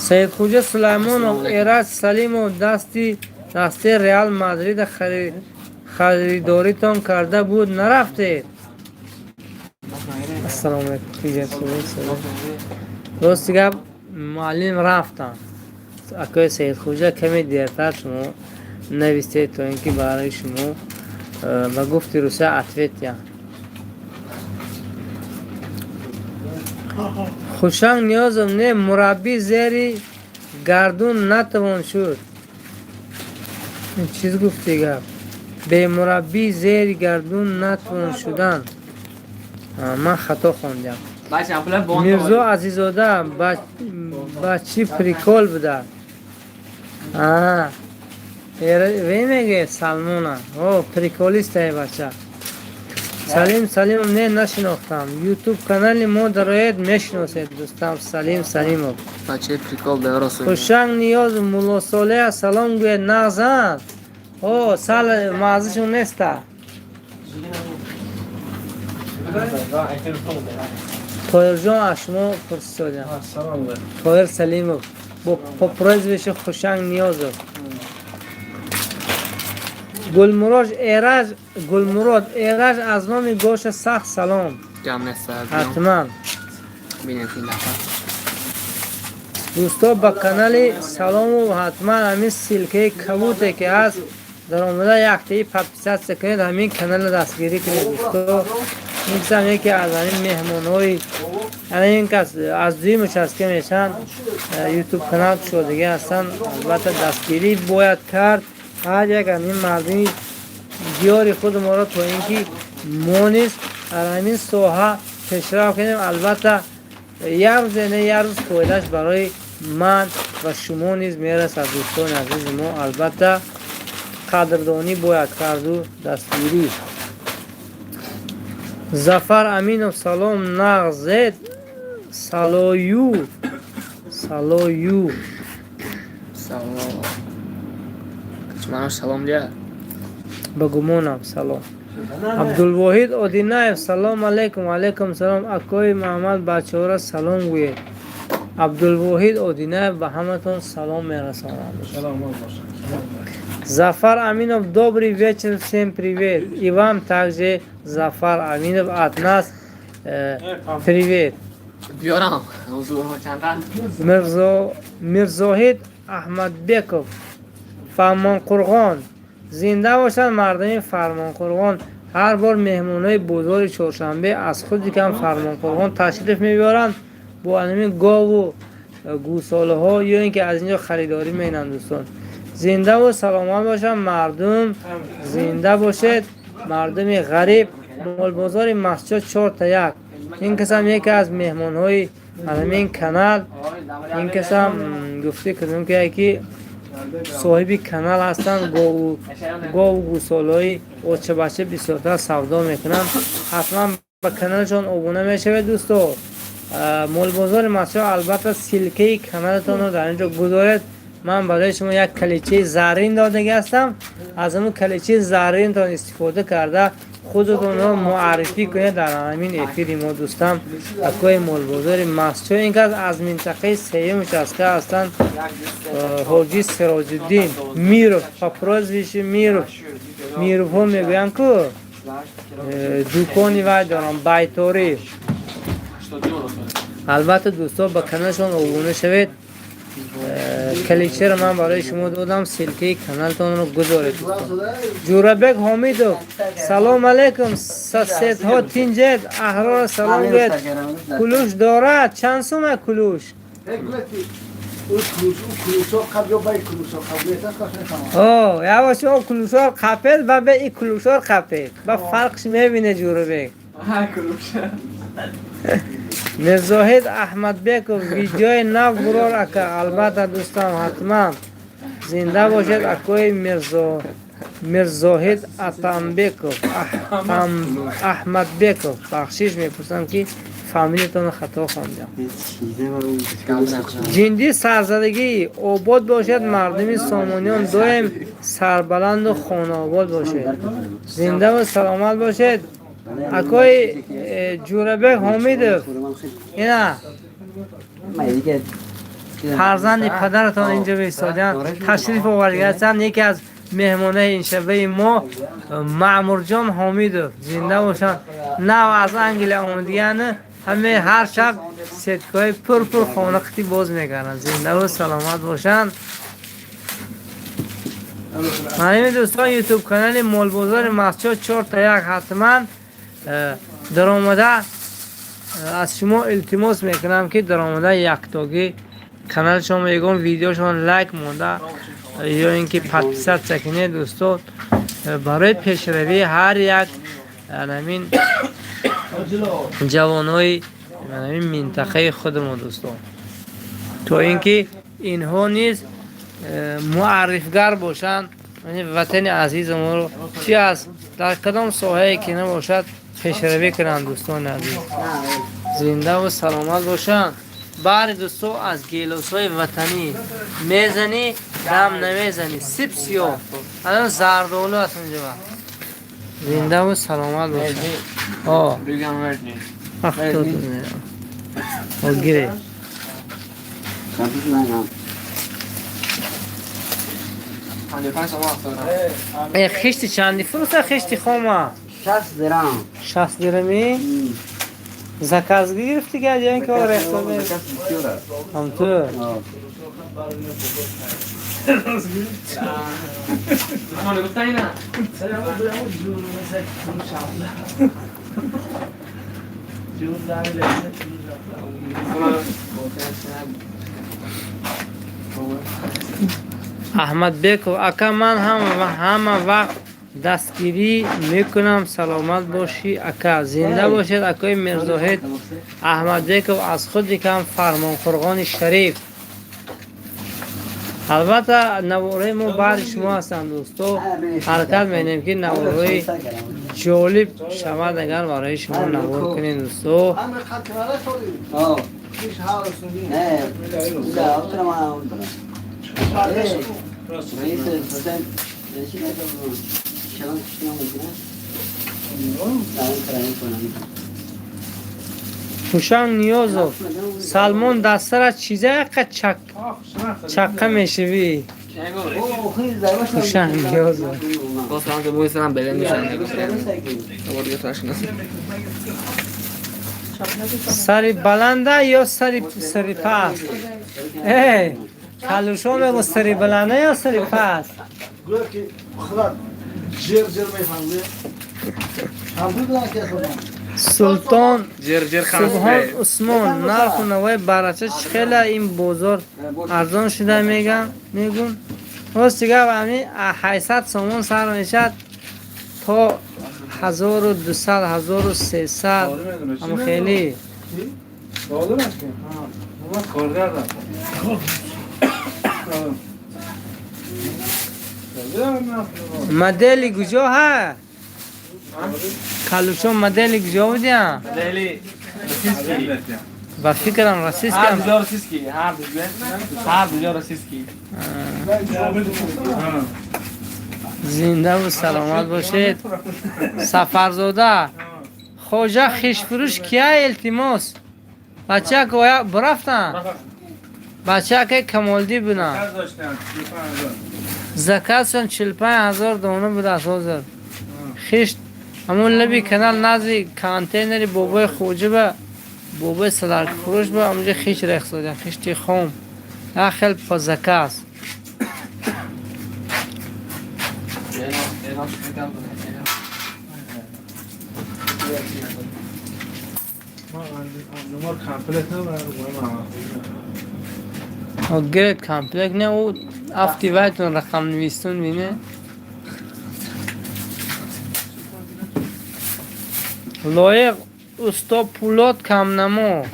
Саидхуҷа Сулаймонов, Эраҷ Салимов дасти дастаи Реал Мадрида харидоритон карда буд, нарафтед? Ассалому алайкум. Рости гап, муаллим рафтам. Акои Саидхуҷа, каме дертар шумо навистед, то ин ки барои шумо ба гуфти руса ответ диҳам. Хушанг Ниёзов, не, мураббӣ зери гардун натавон шуд. Чиз гуфти гап? Бемураббӣ зери гардун натавон шудан. Ман хато хондам. Мирзо Азизода, ба чӣ прикол буда? Ве мегӯед Салмона? О, приколистае бача. Салим Салимов, не, нашинохтам. Ютуб канали мо дароед, мешиносед, дӯстам Салим Салимов. Бачаи прикол да. Хушанг Ниёзов, Муллосолеа салом гӯед, нағзанд. О, сал маззашон неста. Тоирҷон, аз шумо пурсидодям. Тоир Салимов бо прозвище Хушанг Ниёзов. Гулмурод Эраҷ, Гулмурод Эраҷ, аз номи Гоша сахт салом. Ҳатман. Дӯсто, ба канали Саломов ҳатман ҳамин ссылкаи кабуте ки ҳаст. Даромада яктаи подписаться кунед, ҳамин каналро дастгирӣ кунед, дӯсто. Ин касам яке аз ҳамин меҳмонҳои, ин кас аз дуюм участка мешаванд, ютуб канал кушодагӣ ҳастанд. Албатта, дастгирӣ бояд кард ҳар як ҳамин мардуми диёри худи моро, то ин ки мо низ дар ҳамин соҳа пешрафт кунем. Албатта, як рӯзе не, як рӯз фоидааш барои ман ва шумо низ мерасад. Дӯстони азизи мо, албатта, қадрдонӣ бояд карду дастгирӣ. Зафар Аминов, салом, нағзед, салою, салою. Салом. Манош салом дия. Ба гумонам, салом. Абдулвоҳид Одинаев, салом алейкум. Алейкум салом, акои Муҳаммад, бачаҳоро салом гӯед. Абдулвоҳид Одинаев, ба ҳаматон салом мерасонам. Зафар Аминов, добрый вечер, всем привет. И вам также, Зафар Аминов, от нас привет. Биёрам. Ҳузурҳо чанда? Мирзоҳид Аҳмадбеков, Фармонқурғон. Зинда бошанд мардуми Фармонқурғон. Ҳар бор меҳмонҳои бозори Чоршанбе аз худи кам Фармонқурғон ташриф мебиёранд, бо ҳамин гову гӯсолаҳо ё ин ки аз ин ҷо харидорӣ менанд. Дӯстон, зиндаву саломат бошанд мардум, зинда бошед, мардуми ғариб. Молбозори Мастчоҳ чорта як. Ин касам яке аз меҳмонҳои ҳамин канал. Ин касам гуфтӣ кардем, ки яки соҳиби канал ҳастанд, гову гӯсолаҳои очабача бисёртар савдо мекунанд. Ҳатман ба каналашон обуна мешавед, дӯсто. Молбозори Мастчоҳ, албатта, ссылка и каналатонро дар ин ҷо гузоред. Ман барои шумо як калидчаи заррин додагӣ ҳастам. Аз ҳамун калидчаи зарринтон истифода карда, худатонро муаррифӣ кунед дар ҳамин эфири мо. Дӯстам, акои молбозори Мастчоҳ, ин кас аз минтақаи сеюм участка ҳастанд, Ҳоҷи Сироҷиддин Миров, по прозвищу Миров. Мировҳо мегӯянд ку, дукони вай дорам, байторӣ. Албатта, дӯсто, ба каналшон обуна шавед. Калидчаро ман барои шумо додам, ссылка и каналтонро гузоред. Ҷӯрабек Ҳомидов, салом алейкум, сосед ҳо тинҷед? Аҳрора салом гӯед. Кулуш дорад? Чанд сума кулуш? О, явашо кулушор қапед ва бе и кулушор қапед, ба фарқш мебине Ҷӯрабек. Мирзоҳид Аҳмадбеков, видеои нав бурор, ака. Албатта, дӯстам, ҳатман. Зинда бошед, акои Мирзоҳид Атамбеков, Аҳмадбеков. Бахшиш мепурсам, ки фамилиятонро хато хондам. Ҷиндӣ сарзадагӣ. Обод бошед мардуми Сомониён, доим сарбаланду хонаобод бошед. Зиндаву саломат бошед, акои Ҷӯрабек Ҳомидов. Ина фарзанди падаратон инҷо бистодианд, ташриф овардагиҳастанд. Яке аз меҳмонаи ин шабаи мо, Маъмурҷон Ҳомидов, зинда бошанд. Нав аз Англия омадигани, ҳаме ҳар шаб сетка ҳои пур-пур хона қитӣ боз мекарданд. Зиндаву саломат бошанд. Маними дӯстон, ютуб канали Молбозори Мастчоҳ чорта як. Ҳатман даромада, аз шумо илтимос мекунам, ки даромада яктогӣ каналшон, ягон видеошон лайк монда ё ин ки подписаться кунед, дӯстон, барои пешравии ҳар як ҳамин ҷавонҳои ҳамин минтақаи худамон, дӯстон, то ин ки инҳо низ муаррифгар бошанд ватани азизи моро, чи аст, дар кадом соҳае ки набошад, пешравӣ кунанд. Дӯстони азиз, зиндаву саломат бошанд. Баъри дӯсто, аз гелосҳои ватанӣ мезанӣ, дам намезанӣ, сип сиёҳ, анан зардолу аст унҷа. Зиндаву саломат бошанд. О, гире. Хишти чанди фурӯша, хишти хома? 60 дирам. 60 дирами? Заказ гирифти га ё ин ки рехта? Ҳам ту. Аҳмадбеков, ака, ман ҳам ҳама вақт дастгирӣ мекунам, саломат бошӣ, ака. Зинда бошед, акои Мирзоҳид Аҳмадбеков аз худи кам Фармонқурғони Шариф. Албатта, наворҳои мо баъди шумо ҳастанд, дӯсто. Ҳаракат менем, ки наворҳои ҷолиб шавад, агар барои шумо навор кунем, дӯсто. Ҳушанг Ниёзов, Салмон, дастара чиза яқа чаққа мешавӣ? Ҳушанг Ниёзов. باز هم که موی سرم بلند میشن دوباره دیگه ترش Сари баланда ё сари паст? Э, калушо мегӯ, сари баланда ё сари паст? Гӯё ки худат ҷер ҷер мефаҳмӣ. Султон جر جر. Субҳон Усмон, нарху навои барача чӣ хела, ин бозор арзон шуда меган, мегун. Рости гап, ами 800 сомон сар мешад то 1200, 1300, ам хеле. Doğru mu ki? Ha. Коргар да. Модели куҷо ҳа, калушо? Модели куҷо будия? Модели российский. Ба фикрам, российский. ҳар дуҷо российский, ҳар дуҷо, ҳар дуҷо российский. Зиндаву саломат бошед. Сафарзода Хоҷа, хишфурӯш кия? Илтимос, бачак оя бурафтан, бачаке Камолдӣ буданд. Заказшон 45 000 дона будааст. Ҳозир хишт ҳамон лаби канал, назди контейнери бобои Хоҷа, ба бобои саларкфурӯш, ба ҳамонҷо хишт рехсодиям, хишти хом, як хел по заказ. اعلان شد. نمار комплект نه. Гиред, комплект не, ӯ афти вайтон рақамнависун бине. Лоиқ, усто Пулод камнамо,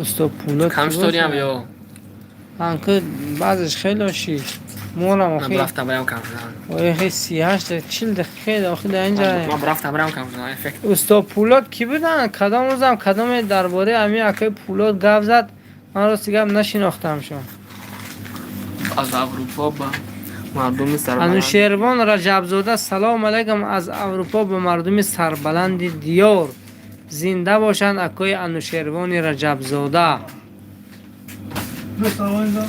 усто Пулод. کم شدیم یا؟ Анки баъзеш хело шиш морам. من رفتم برام کم شدن. Охи, 38 40 дақиқа охи дар инҷа. من رفتم برام کم شدن افکت. Усто Пулод кӣ буданд? Кадом рӯзам кадоме дар бораи ами акаи Пулод гап зад, ман рости гап нашинохтамшон. از اروپا با مردم سربلند. Анушервон Раҷабзода, салому алайкум аз Аврупо ба мардуми сарбаланди диёр. Зинда бошанд акои Анушервони Раҷабзода. دوست اینجا.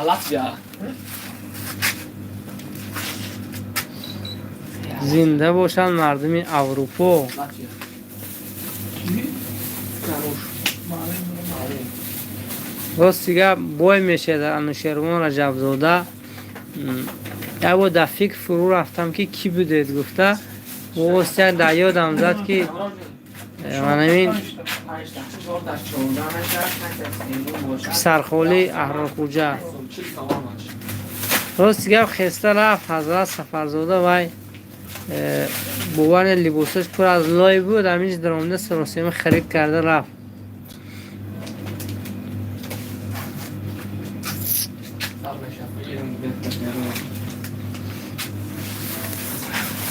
Latvia. Зинда бошанд мардуми Аврупо. Latvia. Рости гап, бой мешавад Анушервон Раҷабзода. Як бор дар фикр фурӯ рафтам, ки кӣ будед гуфта, вост як дар ёдам зад, ки манамин писархоли Аҳрорхӯҷа. Рости гап, хеста рафт ҳазрат Сафарзода, вай бовари либосаш пур аз лой буд, ҳаминҷ даромада саросема харид карда рафт.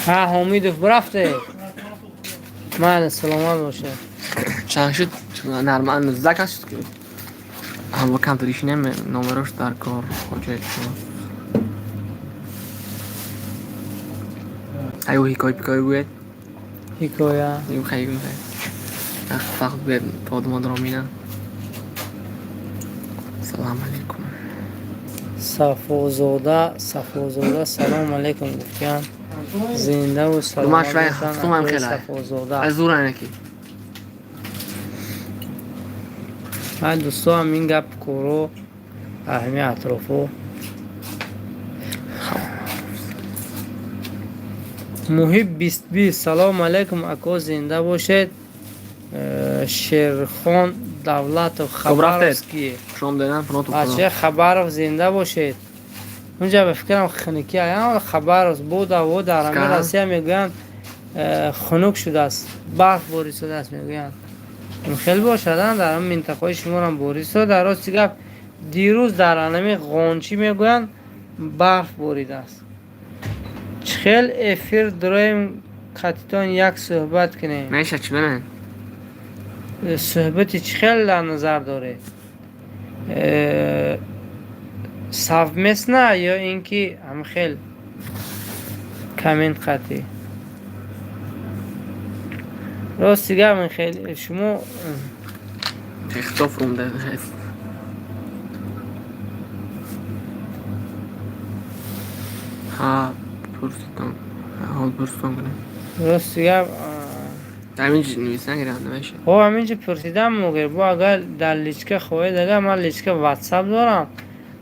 Ҳа, Ҳомидов, бирафте, майли, саломат бошед. چند شد؟ نرمال 19 کس شد که هم با کم تریشینه نمرش در کار خواجه شما. ایو حکای پکای گوید. Ҳикоя. ایو خیلی میخوای فقط گوید تا آدم درامینه. سلام علیکم. Сафозода, Сафозода, салому алайкум гуфтиян. Зиндаву саломат Думаш вай бошанд, ҳафтум ҳам акои хеле. Сафозода. Аз зур анаки. Ай, дӯсто, ҳамин гап коро ҳами атрофо. Муҳиб 2020, салому алайкум, ако, зинда бошед. Шерхон Давлатов, Хоб, рафтед. Хабаровский. Шом дедам, пуноту. Бачаи Хабаров, зинда бошед. Унҷа ба фикрам хунукӣ ая Хабаровск буд, аво дар ҳамин Скан. Россия мегӯянд, хунук шудааст, барф борид шудааст мегӯянд. Хеле бошад, дар ҳамин минтақаҳои шуморам борид шуда. Дар рости гап, дирӯз дар анами Ғончӣ мегӯянд, барф боридааст. Чӣ хел эфир дороем, қатитон як суҳбат кунем? Меша чӣ мене? Суҳбати чӣ хел дар назар доред? Совместно ё ин ки ҳамхел коммент қатӣ? Рости гап, ин хел шумо Хитоф румда. Ҳа, пурситон. Ҳол пурситон кунем. Рости гап, Ҳамин ҷи нависан гирам намеша. Хоб, ҳаминҷо пурсидам могер бо, агар дар личка хоҳед, агар ман личка ватсап дорам,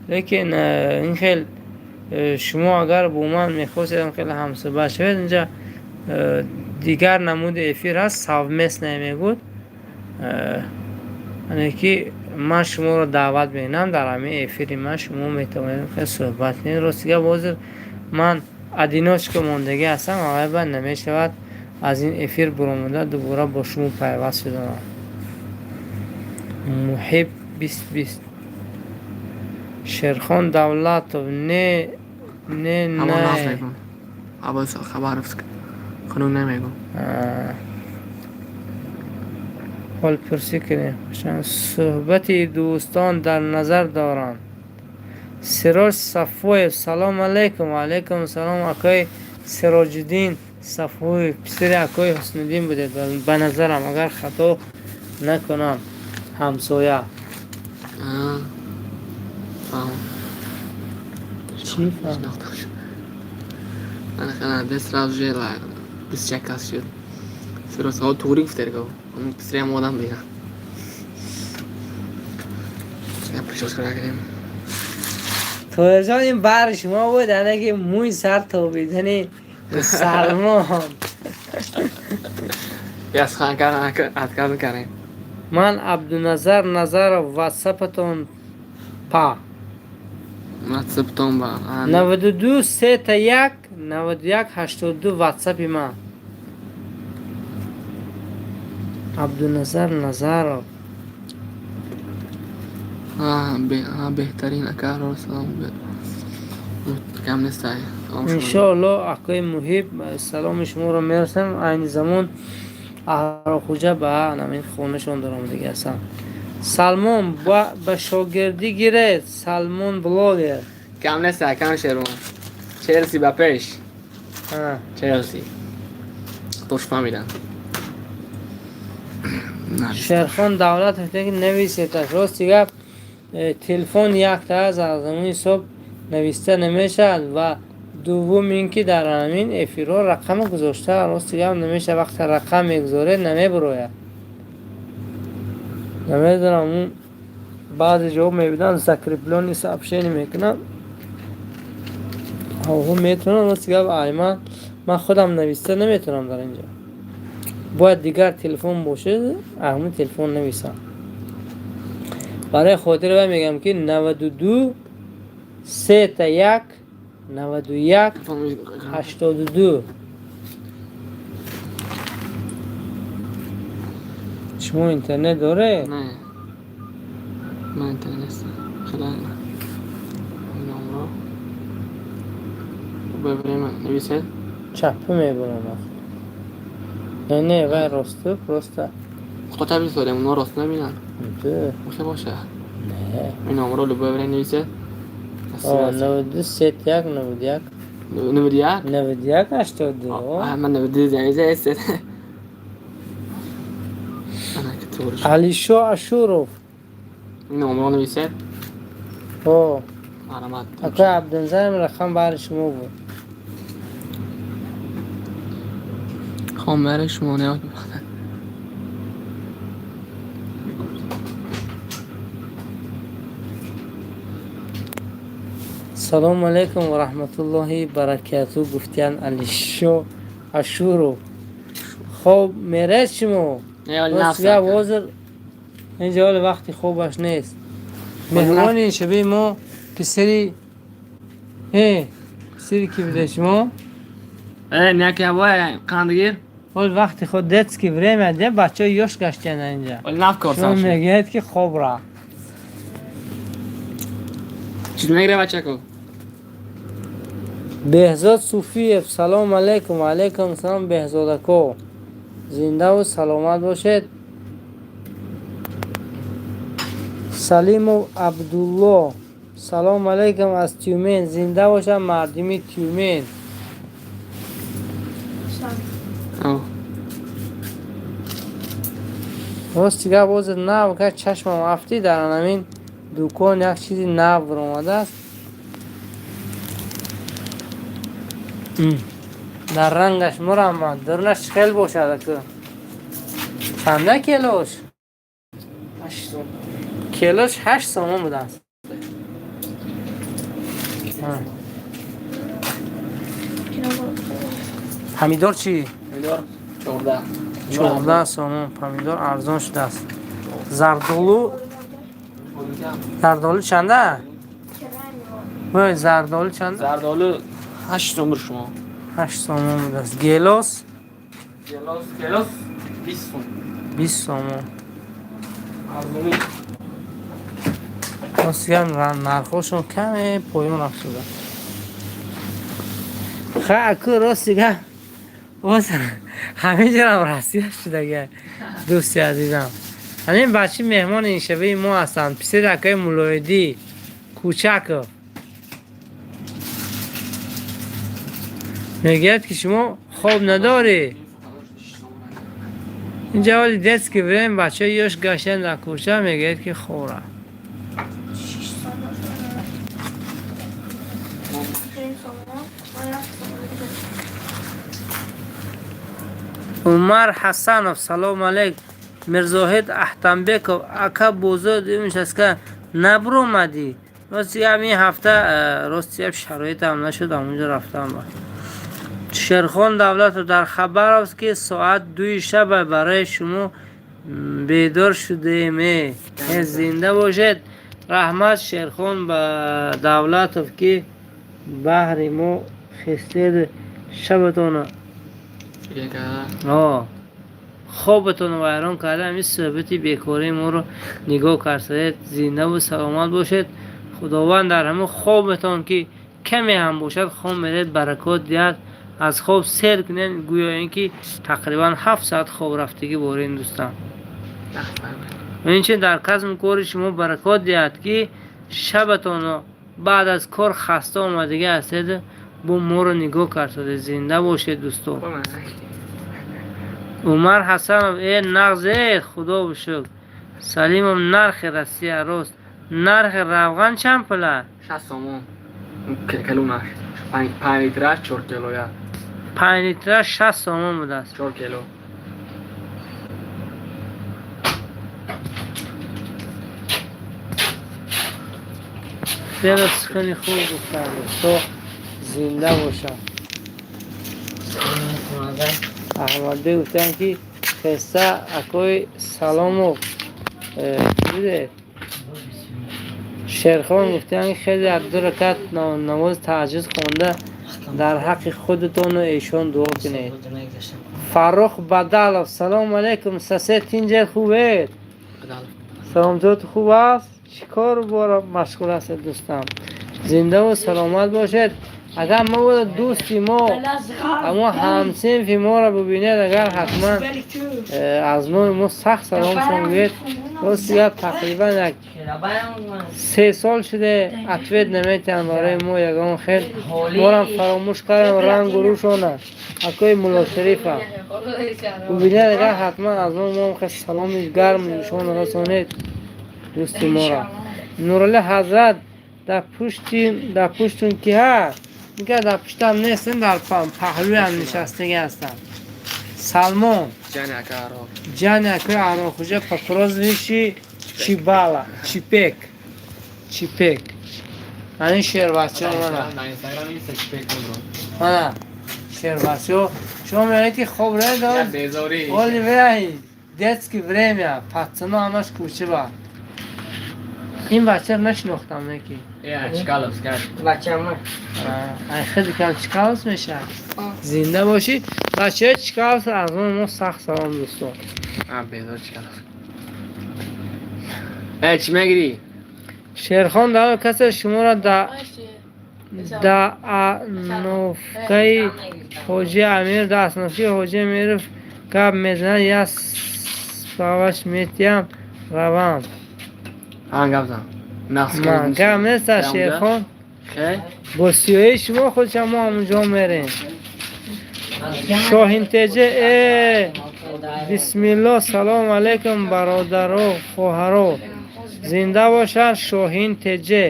лекин ин хел шумо агар бо ман мехостед ин хел ҳамсӯҳбат шавед, инҷа дигар намуди эфир ҳаст, совместное мегӯд, яъне ки ман шуморо даъват мекунам, дар ҳамин эфири ман шумо метавонед хел суҳбат кунед. Рости гап, ҳозир ман одиночка мондагӣ ҳастам, аввал намешавад аз ин эфир баромада дубора бо шумо пайваст шуданам. Муҳиб 2020, Шерхон Давлатов, не, не. Ҳаво нағз Не. мегӯм. Ҳаво Хабаровск. Хунук намегӯм. Ҳол пурсӣ кунем. Суҳбати дӯстон дар назар доранд. Сироҷ Сафоев, салому алайкум. Алайкум салом, акои Сироҷиддин Сафоев, писари акои Ҳусниддин будед, ба назарам, агар хато накунам, ҳамсоя. Фаҳм. Чӣ фаҳм? Ана сразу же 21 кас шуд. Сироҷ ҳо туғри гуфтер го. Писари ҳам одам биган. Я прическа кардем. Тоҳирҷон, ин баҳри шумо буд, яъне ки мӯи сар тобидани Салмон. Я сухан кардам, отказ кардем. Ман Абдуназар Назаров, ватсапатон па? WhatsApp-тон ба. 92 3 1 91 82, ватсапи ман. Абдуназар Назаров. Беҳтарин ака, салом. Кам нестай. Иншоалло, акои Муҳиб, саломи шуморо мерасам. Айни замон Аҳроқуҷа ба намин хонашон даромадагӣ ҳастам. Салмон, ба шогирдӣ гиред, Салмон блогер. Кам нестай, кам шерон. Челси ба пеш. Челси. Тош фаҳмидам. Шерхон Давлатов ки нависеташ. Рости гап, телефон якта аст, аз ҳамон ҳисоб нависта намешавад, ва дуввум ин ки дар ҳамин эфирҳо рақама гузошта, рости гап, намешавад. Вақте рақам мегузоред, намебурояд. Намедонам, он баъзе ҷо мебинам, закреплённый сообщение мекунанд, ҳо, метавонам. Рости гап, айман ман худам нависта наметавонам дар инҷо, бояд дигар телефон бошад, ҳамин телефон нависам. Барои хотири вай мегӯям, ки 92 3 1 91 82. Шумо интернет доред? Не. Ман интернет нестам. Хеле номро. Бибинем, нависед. Чаппа мебурам. Не, не, вай росту просто. Худо табиз дорем, онҳо рост набинанд. Мехе боша. Не. Ин номро любое время нависед. 92 3 1 91. 91? 91 82. Ман 92 нависед. Алишо Ашуров. Ин номро нависед. О. Марҳамат. Акои Абдуназарам, рақам баҳри шумо буд. Хомари шумо не. Салому алайкум ва раҳматуллоҳи баракату, гуфтиян Алишо Ашуров. Хоб меред шумо? Ҳозир инҷа ҳоли вақти хобаш нест. Меҳмони шаби мо писари писари ки буде шумо? Ҳол вақти худ детский время де, бачаҳо ёш гаштиян инҷа. Шумо мегӯяд ки хоб рафт. Чиз мегира бачако? Беҳзод Суфиев, салому алайкум. Ва алайкум салом, Беҳзодако. Зиндаву саломат бошед. Салимов Абдулло, салому алайкум аз Тюмен. Зинда бошад мардуми Тюмен. Рости гап, ҳозир нав ка чашмам афтид, дар анамин дукон як чизи нав баромадааст. Дар рангаш мураммад, дурнаш хел бошад аку. Чанда килош? Килош 8 сомон будааст. Помидор чӣ? Помидор 14. 14 сомон помидор арзон шудааст. Зардолу, зардолу чанда? Ой, зардолу чанда? Зардолу 8 сом шумо. 8 сомон будааст. Гелос? Гелос 20 сом. 20 сомон. Арзонӣ. Ростиган нархҳошон каме поён рафт шуда. Ха, аку, ростига боз ҳаминҷорам расида шудага, дӯсти азизам. Ҳамин бачи меҳмони ин шабаи мо ҳастанд. Писари акаи Мулоидӣ Кучаков. Мегӯяд ки шумо хоб надорӣ. Инҷа ҳоли детский время, бачаҳо ёш гаштан дар кӯча, мегӯяд ки хоб рафт. 6 сомон. 5 сомон. 7 сомон. Умар Ҳасанов, салому алайк. Мирзоҳид Аҳтамбеков, ака, бозор дуюмиш аст ка набуромадӣ? Рости гап, ин ҳафта рости гап, шароитам нашуд, ҳамонҷо рафтам. Шерхон Давлатов, дар Хабаровск ки соат 2-и шаба барои шумо бедор шудаем. Зинда бошед. Раҳмат, Шерхон ба Давлатов, ки баҳри мо хистед, шабатона хобатонро вайрон карда, ҳамин суҳбати бекории моро нигоҳ кардед. Зиндаву саломат бошед. Худованд дар ҳамин хобатон, ки каме ҳам бошад хоб меред, баракот диҳад. Аз хоб сер кунед, гӯё ин ки тақрибан 7 соат хоб рафтагӣ борем, дӯстам. Инчунин дар касбу кори шумо баракот диҳад, ки шабатонро баъд аз кор хаста омадагӣ ҳастед, бо моро нигоҳ кардед. Зинда бошед, дӯсто. Умар Ҳасанов, э нағз, э худо шукр. Салимов, нархи Россия рост. Нархи равған чанд пула? 60 сомон. Калонаш. 5 литраш 4 килоя. 5 литраш 60 сомон будааст. 4 кило. Хеле сухани хуб гуфтанд, дӯсто, зинда бошанд. Аҳмадбек гуфтанд, ки хеста акои Саломов чӣ. Шерхон гуфтанд, ки хеле як ду ракат намози таҳаҷҷуд хонда, дар ҳаққи худатону эшон дуо кунед. Фаррух Бадалов, салому алайкум, сосед, тинҷед, хубед? Саломатиёт хуб аст? Чӣ кор бора машғул ҳастед, дӯстам? Зиндаву саломат бошед. Агар мо дӯсти мо, амо ҳамсинфи моро бубинед, агар ҳатман аз номи мо сахт саломшон гӯед. Рости гап, тақрибан як 3 сол шуде ответ наметиҳанд барои мо ягон хел. Морам фаромӯш кардам рангу рӯшона. Акои Муллошарифа бубинед, агар ҳатман аз номи мо хел саломи гарм нишон расонед дӯсти моро. Нуралӣ ҳазрат, дар пушти, дар пуштун ки ҳа? Мига дар пуштам нестем, дар паҳлӯям нишастагӣ ҳастам. Салмон. Ҷани ака Ароқ. Ҷани акаи Ароқхӯҷа по прозвищи Чибала, Чипек. Чипек. Ани шербачо мана. Мана шербачо. Шумо мегӯед ки хоб редо? Оли вай детский время, пацано ҳамаш кӯча. Ин бачаро нашинохтам неки. Бачама. Ай хеле кам Чкаловс мешавад. Зинда бошӣ. Бачаҳои Чкаловс аз мо сахт салом дӯстон. Безор Чкаловс. Э, чӣ мегирӣ? Шерхон дар касе шуморо да ановкаи ҳоҷи Амир, да основкаи ҳоҷи Амиров гап мезанад, я справаш метиҳам, равам. Ҳан гап зан. Гап нест Шерхон. Бо сиёҳии шумо худша мо ҳамунҷо мерем. Шоҳинтеҷа э бисмилло, салом алейкум бародаро, хоҳаро. Зинда бошанд Шоҳин Теҷе.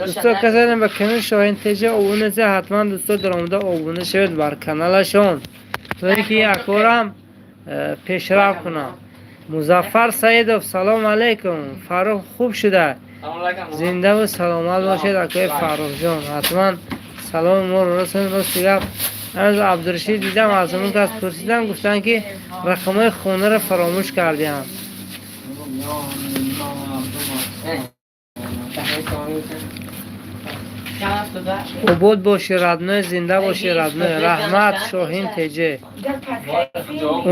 Дӯсто, касоне ба канали Шоҳин Теҷе обуна нестед, ҳатман дӯсто даромада обуна шавед бар каналашон, то ин ки акорам пешрав кунам. Музаффар Саидов, салом алейкум. Фаррух хуб шуда. Зиндаву саломат бошед, акои Фаррухҷон. Ҳатман саломи моро расонед. Рости гап, аз Абдурашид дидам, аз он кас пурсидам, гуфтанд ки рақамҳои хонаро фаромӯш кардиам. Обод боши родной, зинда боши родной. Раҳмат Шоҳин Теҷе.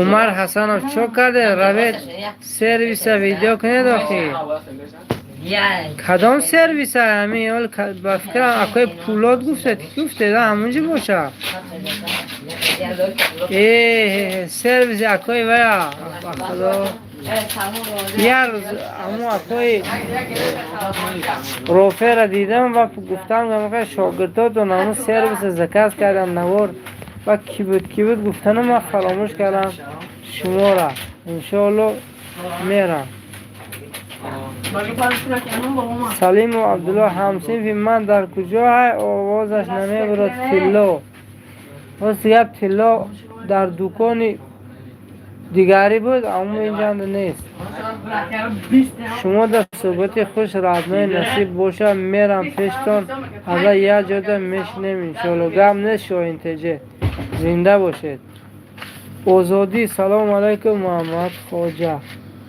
Умар Ҳасанов, чо карде? Равед сервиса видео кунед охи. Кадом сервиса? Ҳамин ҳол ба фикрам акои Пулод гуфтед, ки гуфтед, ҳамунҷо боша. Э, сервиси акои вая, ба худо. Як рӯз ҳамун акои Рофеъро дидам ва гуфтам шогирдотон ҳамун сервиса заказ кардам навор ва ки буд, ки буд гуфтанам ман фаромӯш кардам шуморо. Иншоалло мерам. Салиму Абдулло ҳамсинфи ман дар куҷо ҳай овозаш намебурад тилло. Рости гап тилло дар дукони дигарӣ буд, аммо инҷанда нест. Шумо дар суҳбати хуш родной насиб боша, мерам пештон, аза як ҷода мешинем иншоалло. Гап нест Шоҳин Теҷе. Зинда бошед. Озодӣ, салом алайкум Муҳаммад Хоҷа.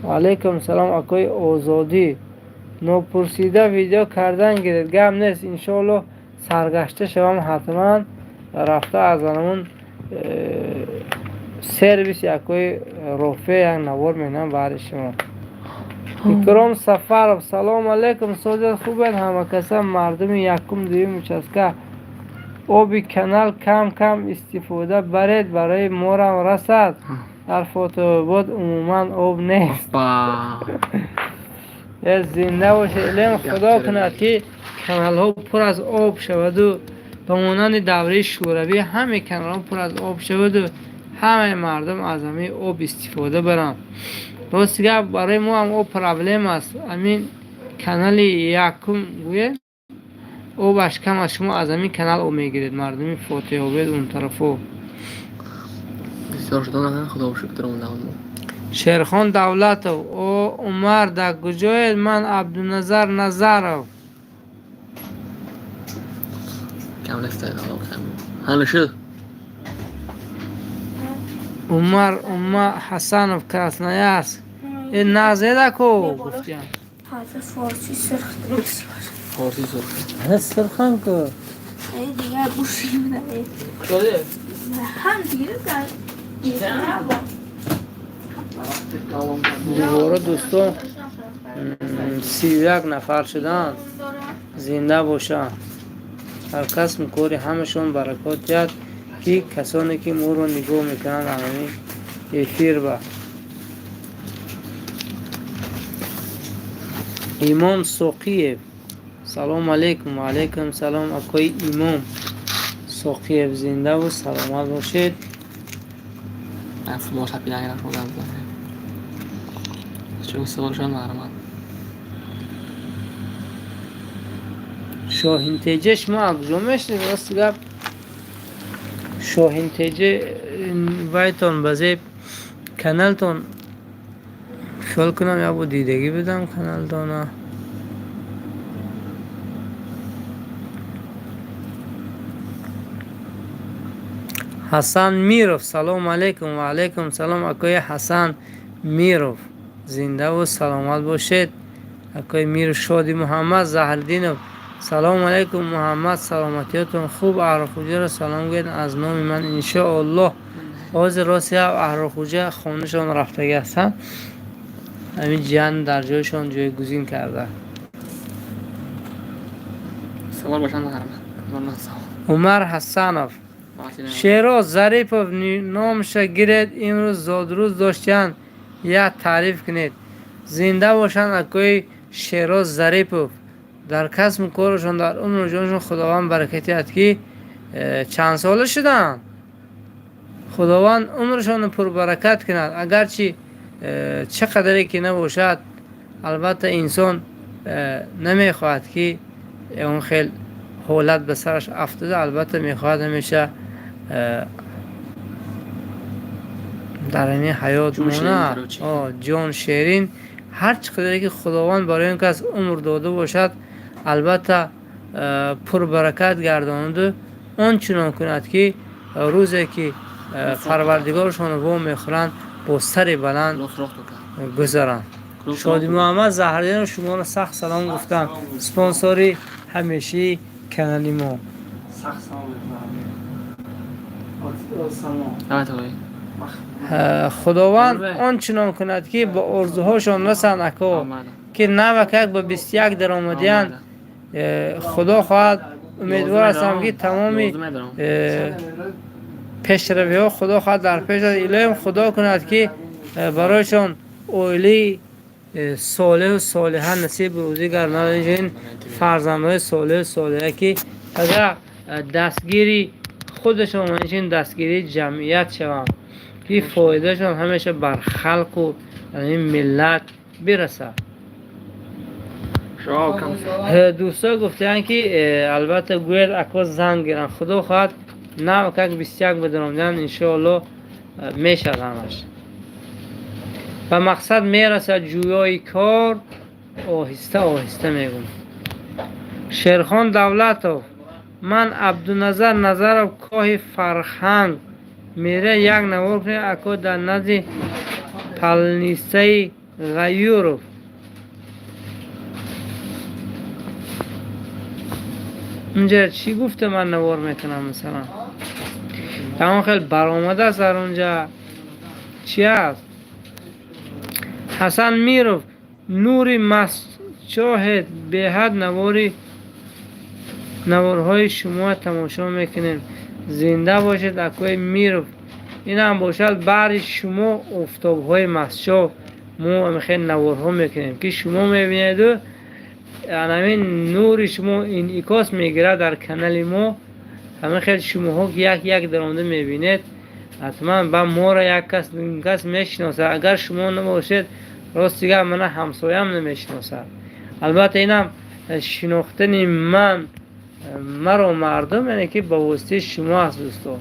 Ва алайкум салом акои Озодӣ. Нопурсида видео кардан гиред. Гап нест иншоалло саргашта шавам ҳатман рафта аз ҳамун сервис якои Рофе як навор менам баҳри шумо. Икром Сафаров, салом алейкум, созед хубед ҳамакаса мардуми якум дуюм участка. Оби канал кам кам истифода баред, барои морам расад. Дар Фотеҳобод умуман об нест. Э, зинда бошед. Илм худо кунад ки каналҳо пур аз об шаваду ба монанди давраи шӯравӣ ҳамаи каналҳо пур аз об шаваду ҳамаи мардум аз ҳамин об истифода баранд. Рости гап барои мо ҳам об проблема аст. Ҳамин канали якум гӯед обаш кам аст, шумо аз ҳамин канал об мегиред мардуми Фотеҳобод он тарафо. Бисёр шудан худо шукр омадам. Шерхон Давлатов, о Умар дар куҷоед? Ман Абдуназар Назаров. Кам нест ҳана шуд. Умар Ума Ҳасанов Красноярск. Э назедако гуфтиям. Форси сурх дуруст. Форси сурх. Ҳа сурхам ку. Э дигар бушим ҳам дигар дар Дубора дӯстон 31 нафар шуданд. Зинда бошанд. Ҳар касм кори ҳамашон баракот диҳад ки касоне ки моро нигоҳ мекунанд ҳамин эфир ба. Имом Соқиев. Салом алейкум. Ва алейкум салом акои Имом Соқиев, зиндаву саломат бошед. Мо сапи нагирам шумо гап занед. Чун саволшон марҳамат. Шоҳинтеҷа шумо аз куҷо мешинед? Рости гап Шоҳин Теҷи вайтон ба зеб каналтон хиёл кунам, як бор дидагӣ будам каналтона. Ҳасан Миров, салому алайкум. Ва алайкум салом, акои Ҳасан Миров, зиндаву саломат бошед, акои Миров. Шоди Муҳаммад Заҳриддинов, салому алайкум, Муҳаммад, саломатиётон хуб? Аҳрохуҷаро салом гӯед аз номи ман, иншоаллоҳ. Ҳозир рости Аҳрохуҷа хонашон рафтагӣ ҳастанд, ҳамин ҷиян дар ҷойшон ҷойгузин карда. Умар Ҳасанов, Шероз Зарипов, номша гиред, имрӯз зодрӯз доштиянд, як таъриф кунед. Зинда бошанд, акои Шероз Зарипов, дар касбу корашон, дар умру ҷонашон Худованд баракат диҳад, ки чанд сола шуданд. Худованд умрашонро пурбаракат кунад. Агарчи чӣ қадаре ки набошад, албатта инсон намехоҳад, ки он хел ҳолат ба сараш афтода, албатта мехоҳад ҳамеша дар ҳамин ҳаёт монад. Ҷон шерин, ҳар чӣ қадаре ки Худованд барои он кас умр дода бошад, албатта пурбаракат гардонаду он чунон кунад, ки рӯзе ки парвардигорашонро во мехӯранд, бо сари баланд гузаранд. Шоди Муҳаммад Заҳриддинов, шуморо сахт салом гуфтам, спонсори ҳамешаи канали мо. Худованд он чунон кунад, ки ба орзуҳошон расанд, ако, ки навакак ба 21 даромадиянд. Худо хоҳад, умедвор ҳастам, ки тамоми пешравиҳо Худо хоҳад дар пеш аст. Илоҳим Худо кунад, ки барояшон оилаи солеҳу солиҳа насиб рӯзӣ гардонад, инчунин фарзандҳои солеҳу солиҳа, ки агар дастгири худашон ва инчунин дастгирии ҷамъият шаванд, ки фоидаашон ҳамеша бар халқу ин миллат бирасад. Дӯсто гуфтаанд, ки албатта гӯяд ако занг гиранд. Худо хоҳад, навакак 21 бидаромдиҳанд, иншоалло мешавад, ҳамаш ба мақсад мерасад. Ҷӯёи кор оҳиста оҳиста мегӯм. Шерхон Давлатов, ман Абдуназар Назаров, Коҳи Фарҳанг мере, як навор кунед, ако, дар назди палнисаи Ғаюров. Унҷа чӣ гуфта ман навор мекунам? Масалан, тамом хел баромадааст дар унҷа, чи аст? Ҳасан Миров, нури масчоҳед, беҳад навори наворҳои шумо тамошо мекунем. Зинда бошед, акои Миров. Инам бошад, баъди шумо офтобҳои масчоҳ мо хел наворҳо мекунем, ки шумо мебинеду ҳамин нури шумо инъикос мегирад дар канали мо. Ҳамин хел шумоҳо ки як як даромада мебинед, ҳатман ба моро як кас кас мешиносад. Агар шумо набошед, рости гап, мана ҳамсоям намешиносад. Албатта, инам шинохтани ман маро мардум, яъне ки ба воситаи шумо аст. Дӯсто,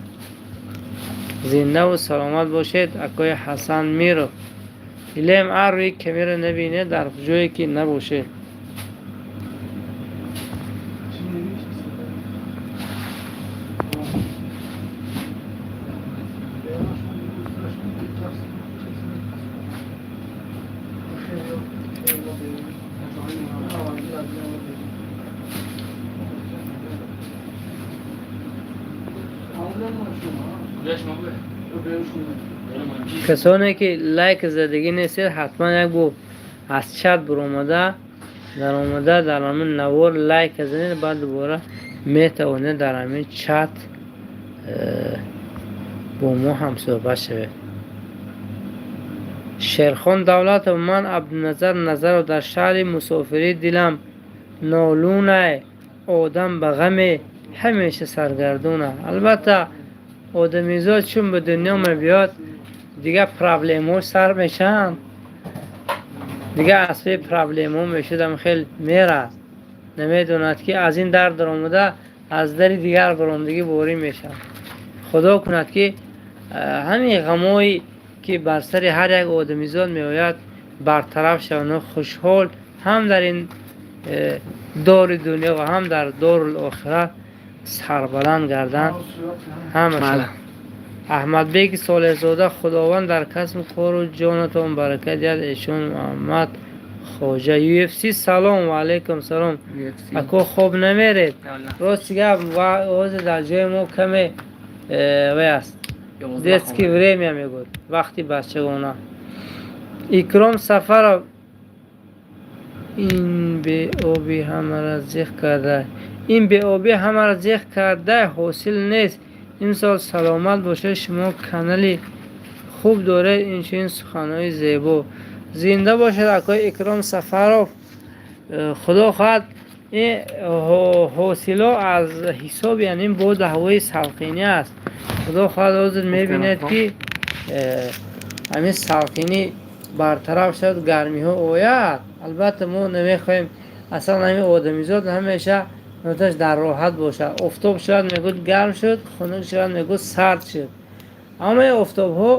зиндаву саломат бошед, акои Ҳасан Миров. Илем ар рӯи камера набинед, дар ҷое ки набошед. Касоне ки лайк задагӣ нестед, ҳатман як бор аз чат буромада даромада, дар ҳамин навор лайк занед, баъд дубора метавонед дар ҳамин чат бо мо ҳамсӯҳбат шавед. Шерхон Давлатов, ман Абдуназар Назаров, дар шаҳри мусофирӣ дилам нолунай, одам ба ғаме ҳамеша саргардона. Албатта, одамизод чун ба дунё мебиёд, дигар проблемаҳо сар мешаванд, дигар асли проблемаҳо мешудам, хел мерад, намедонад, ки аз ин дар даромада, аз дари дигар баромадагӣ ворӣ мешавад. Худо кунад, ки ҳамин ғамое, ки бар сари ҳар як одамизод меояд, бартараф шаванд, хушҳол ҳам дар ин дори дунё ва ҳам дар дорул охират сарбаланд гарданд ҳамашон. Аҳмадбеки Солеҳзода: Худованд дар касбу кору ҷонатон баракат диҳад. Эшон Муҳаммад Хоҷа. UFC, салом. Ва алайкум салом. Ако, хоб намеред? Рости гап, ҳозир дар ҷои мо каме вай аст, детский время мегӯд, вақти бачагона. Икром Сафаров: ин беобӣ ҳамаро зиқ карда, ин беобӣ ҳамаро зиқ карда, ҳосил нест имсол. Саломат бошед, шумо канали хуб доред, инчунин суханҳои зебо. Зинда бошед, акои Икром Сафаров. Худо хоҳад, ин ҳосило аз ҳисоби ҳамин боду ҳавои салқинӣ аст. Худо хоҳад, ҳозир мебинед, ки ҳамин салқинӣ бартараф шавад, гармиҳо ояд. Албатта, мо намехоҳем, аслан ҳамин одамизод ҳамеша ноташ дар роҳат бошад. Офтоб шавад, мегӯд гарм шуд, хунук шавад, мегӯд сард шуд. Аммо ин офтобҳо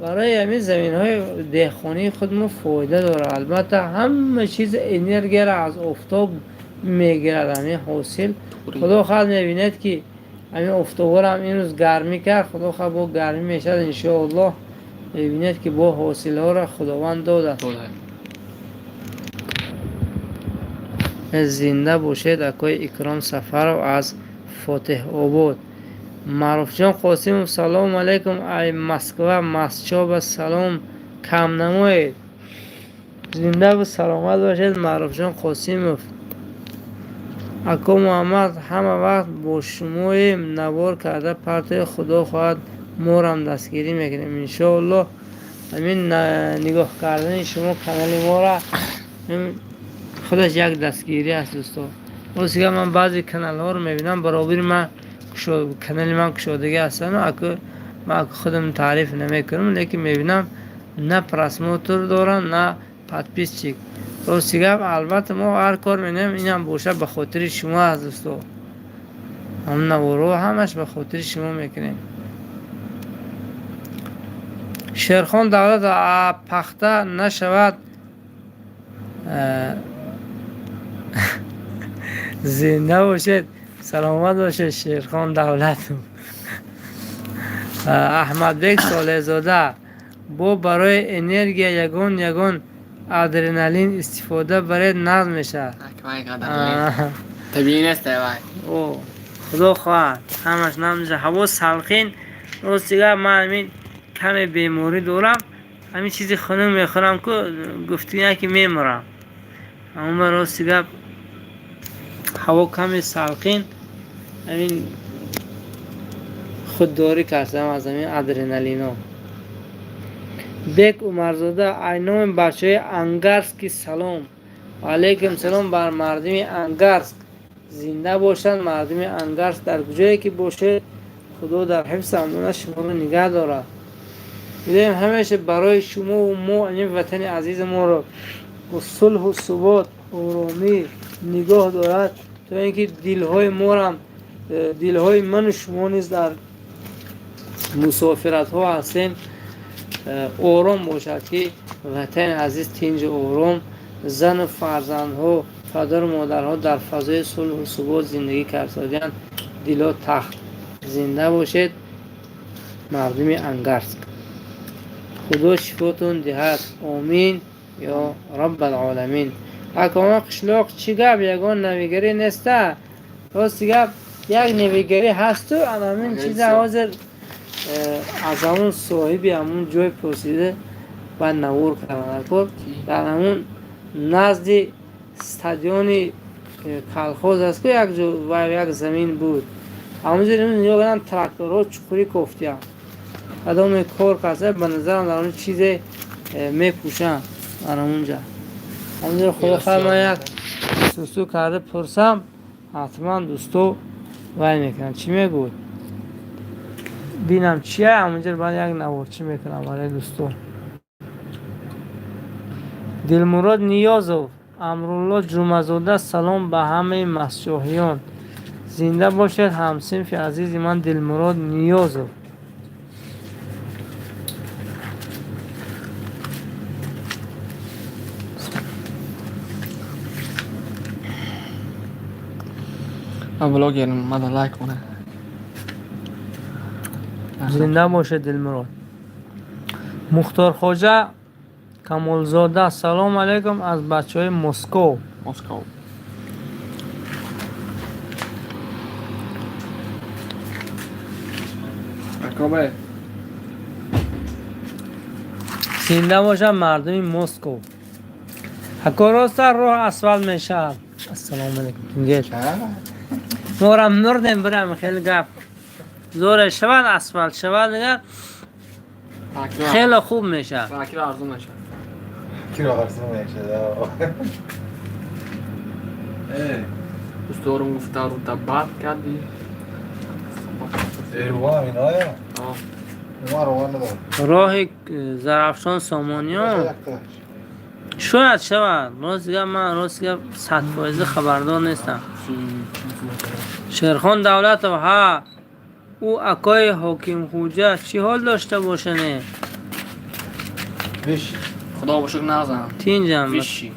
барои ҳамин заминҳои деҳқонии худ мо фоида дорад. Албатта, ҳама чиз энергияро аз офтоб мегирад, ҳамин ҳосил. Худо хоҳад, мебинед, ки ҳамин офтобҳоро имрӯз гармӣ кард, худо хоҳад, бо гармӣ мешавад, иншоаллоҳ. Мебинед, ки бо ҳосилҳоро Худованд додааст. Зинда бошед, акои Икром Сафаров аз Фотеҳобод. Маъруфҷон Қосимов: салому алайкум, ай Москва Масчоба салом кам намоед. Зиндаву саломат бошед, Маъруфҷон Қосимов. Ако Муҳаммад, ҳама вақт бо шумоем, навор карда партои, худо хоҳад, морам дастгирӣ мекунем, иншоаллоҳ. Ҳамин нигоҳ кардани шумо канали мора худаш як дастгирӣ аст, дӯсто. Ростига, ман баъзе каналҳоро мебинам, баробари ман канали ман кушодагӣ ҳастанд. Аку ман худам таъриф намекунам, лекин мебинам, на просмотр дорам, на подписчик. Рости гап, албатта, мо ҳар кор менавем, инам бошад, ба хотири шумо аст, дӯсто. Ҳам наворҳо ҳамаш ба хотири шумо мекунем. Шерхон Давлат: пахта нашавад. Зинда бошед, саломат бошед, Шерхон Давлат. Аҳмадбек Солеҳзода: бо барои энергия ягон адреналин истифода баред, нағз мешавад. Табиӣ нест вай. Худо хоҳад, ҳамаш нағз мешавад. Ҳаво салқин. Рости гап, ман ҳамин каме беморӣ дорам, ҳамин чизи хунук мехӯрам ку, гуфтия ки мемурам. Аммо рости гап, ҳаво каме салқин, ҳамин худдорӣ кардам аз ҳамин адреналино. Бек Умарзода: айноми бачаҳои Ангарски салом. Алайкум салом бар мардуми Ангарск. Зинда бошанд мардуми Ангарск, дар куҷое ки бошед, Худо дар ҳифзи амонат шуморо нигаҳ дорад. Бидоем, ҳамеша барои шумову мо ин ватани азизи моро бо сулҳу субот, оромӣ нигоҳ дорад, то ин ки дилҳои морам, дилҳои ману шумо низ дар мусофиратҳо ҳастем, ором бошад, ки ватани азиз тинҷу ором, зану фарзандҳо, падару модарҳо дар фазои сулҳу субот зиндагӣ кардодианд, дило тахт. Зинда бошед, мардуми Ангарск. Худо шифотон диҳад, омин ё Раббалоламин. Акома, қишлоқ чӣ гап, ягон навигарӣ неста? Рости гап, як навигарӣ ҳасту, анамин чиза ҳозир аз ҳамун соҳиби ҳамун ҷой пурсида, баъд навор карданд. Дар ҳамун назди стадиони колхоз аст ку, як ҷо як замин буд, ҳамунҷо нигоҳ кардам, тракторҳо чуқурӣ кофтиянд, кадоме кор карда, ба назарам дар он чизе мепӯшанд дар ҳамунҷа. Ҳамунҷо, худо хоҳад, ман як сусу карда пурсам, ҳатман дӯсто вай мекунанд, чӣ мегӯд, бинам чия ҳамунҷо, баъд як наворчӣ мекунам барои дӯсто. Дилмурод Ниёзов, Амрулло Ҷумъазода: салом ба ҳамаи масҷоҳиён. Зинда бошед, ҳамсинфи азизи ман Дилмурод Ниёзов. Блогер мада лайк кунад. Зинда бошед, Дилмурод. Мухторхоҷа Камолзода, салом алейкум аз бачаҳои Москов. Москов. Акобе. Зинда бошад мардуми Москов. Ако роста роҳ асфалт мешавад. Ассалому алейкум. Тингел. Морам мурдем бирам хеле гап. Зора шавад асфалт шавад дигар хеле хуб мешавад. Киро арзон мешавад. Киро арзон мешавад. Дӯстдорум гуфта рута бад кардӣ. Руған иноя? Ма руған надорам. Роҳи Зарафшон Сомониён шояд шавад. Рост гап ман рост гап 100% хабардор нестам. Шерхон Давлатов, ҳа ӯ акои Ҳокимхуҷа чӣ ҳол дошта бошане? Худо бошук назан. Тинҷам. Виши.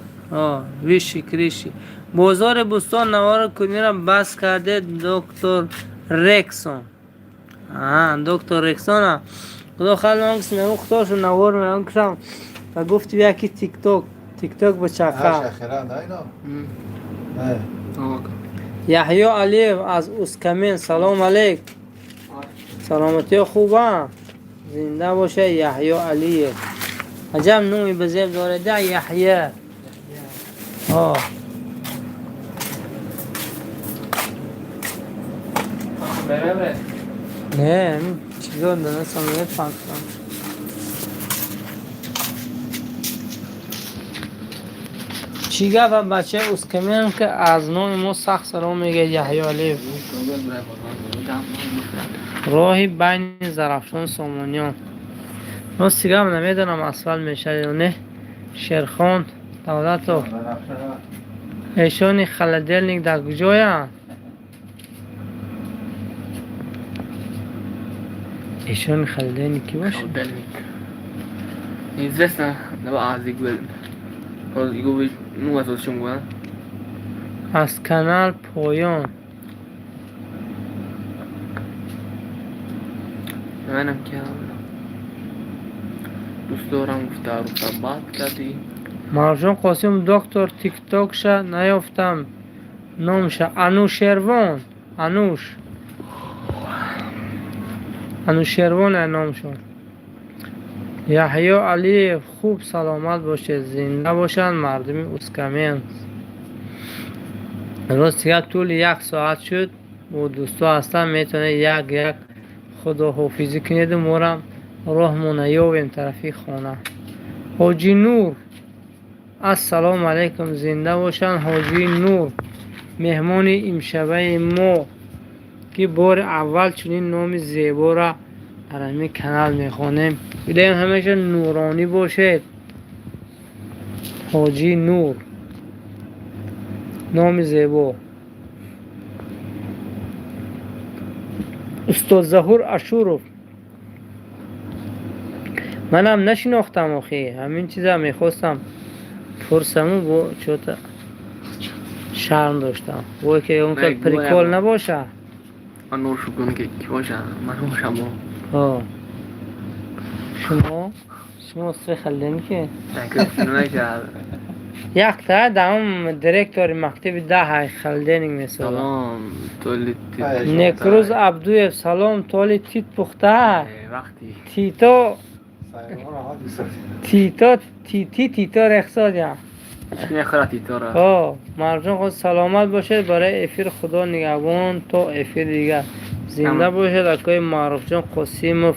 Виши криши. Бозори Бӯстон навори куниро бас карде доктор Рексон. Доктор Рексона. Худо халмон кис мегу худошу навор мегу кисам ва гуфти яки тикток, тикток ба чаха. Яҳё Алиев аз Ускамен, салом алейк. Саломатиё хуба? Зинда боша Яҳё Алиев. Аҷаб номи безеб доред, Яҳё. Не, чизо донастам, мефаҳмам. Чӣ гапа бачаи Ускамен ки аз номи мо сахт салом мегӯяд Яҳё Алиев. Роҳи байни Зарафшон Сомониён. Рости гап намедонам асфалт мешавад ё не. Шерхон Давлатов. Эшони холодильник дар куҷоянд? Эшони холодильник кӣ бошад? Холодильник. Неизвестно, аз канал поён. Манам ки дӯст дорам гуфта рута бад кардӣ. Марҷон Қосим, доктор тиктокша наёфтам номша. Анушервон, Ануш. Анушервон номшон. Яҳё Алиев, хуб саломат бошед, зинда бошанд мардуми Ускамен. Рост гап тӯли як соат шуд. Бо дӯсто ҳастам, метавонед як як худоҳофизӣ кунеду морам роҳмона ёвем тарафи хона. Ҳоҷи Нур, ассалому алайкум, зинда бошанд Ҳоҷи Нур, меҳмони имшабаи мо ки бори аввал чунин номи зебора дар ҳамин канал мехонем. Илоҳим ҳамеша нуронӣ бошед. Ҳоҷи Нур, номи зебо. Устод Заҳур Ашуров, манам нашинохтам охи, ҳамин чиза мехостам пурсаму бо чота шарм доштам. Вой ки он кал прикол набоша. Ман шукр ки ки боша, ман бошам. Шумо шумо устод халдем ки? Якта даҳум директори мактаби даҳ холодильник месозад. Салом толи тит. Некрӯз Абдуев, салом толи тит пухта. Вақти. Тито тито тити тито рехсодя. Мехӯрад титора. Марҷон худ саломат бошед, барои эфир Худо нигаҳбон то эфири дигар. Зинда бошед акои Маъруфҷон Қосимов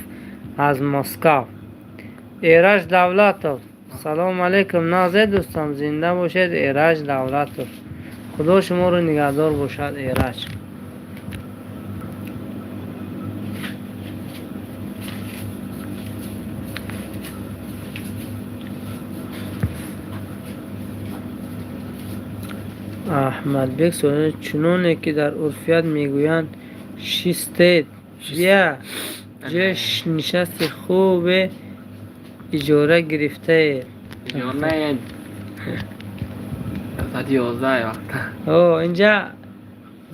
аз Москав. Эраҷ Давлатов, салом алейкум, нағзе дӯстам, зинда бошед Эраҷ Давлатов. Худо шуморо нигаҳдор бошад Эраҷ. Аҳмадбек Солимов, чуноне ки дар урфият мегӯянд шистед, бия ҷои нишасти хубе иҷора гирифтаед. Иҷора соати 11 вақта. Инҷа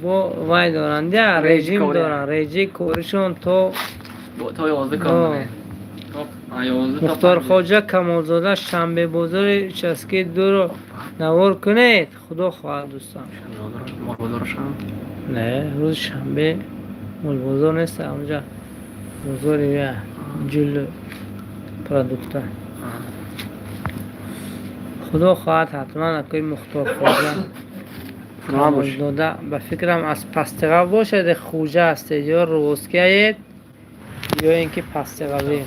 Бо вай доранд, я режим доранд, реҷи коришон то то 11 кор мекунад. Мухторхоҷа Камолзода, шанбебозори участки дуро навор кунед. Худо хоҳад, дӯстам. Не, рӯзи шанбе молбозор нест, онҷа бозори я ҷулу продукта. Худо хоҳад, ҳатман, акои Мухторхоҷа Камолзода, ба фикрам, аз Пастиғав бошад, Хуҷа ҳастед ё Рувоскияед, ё ин ки Пастиғавӣ.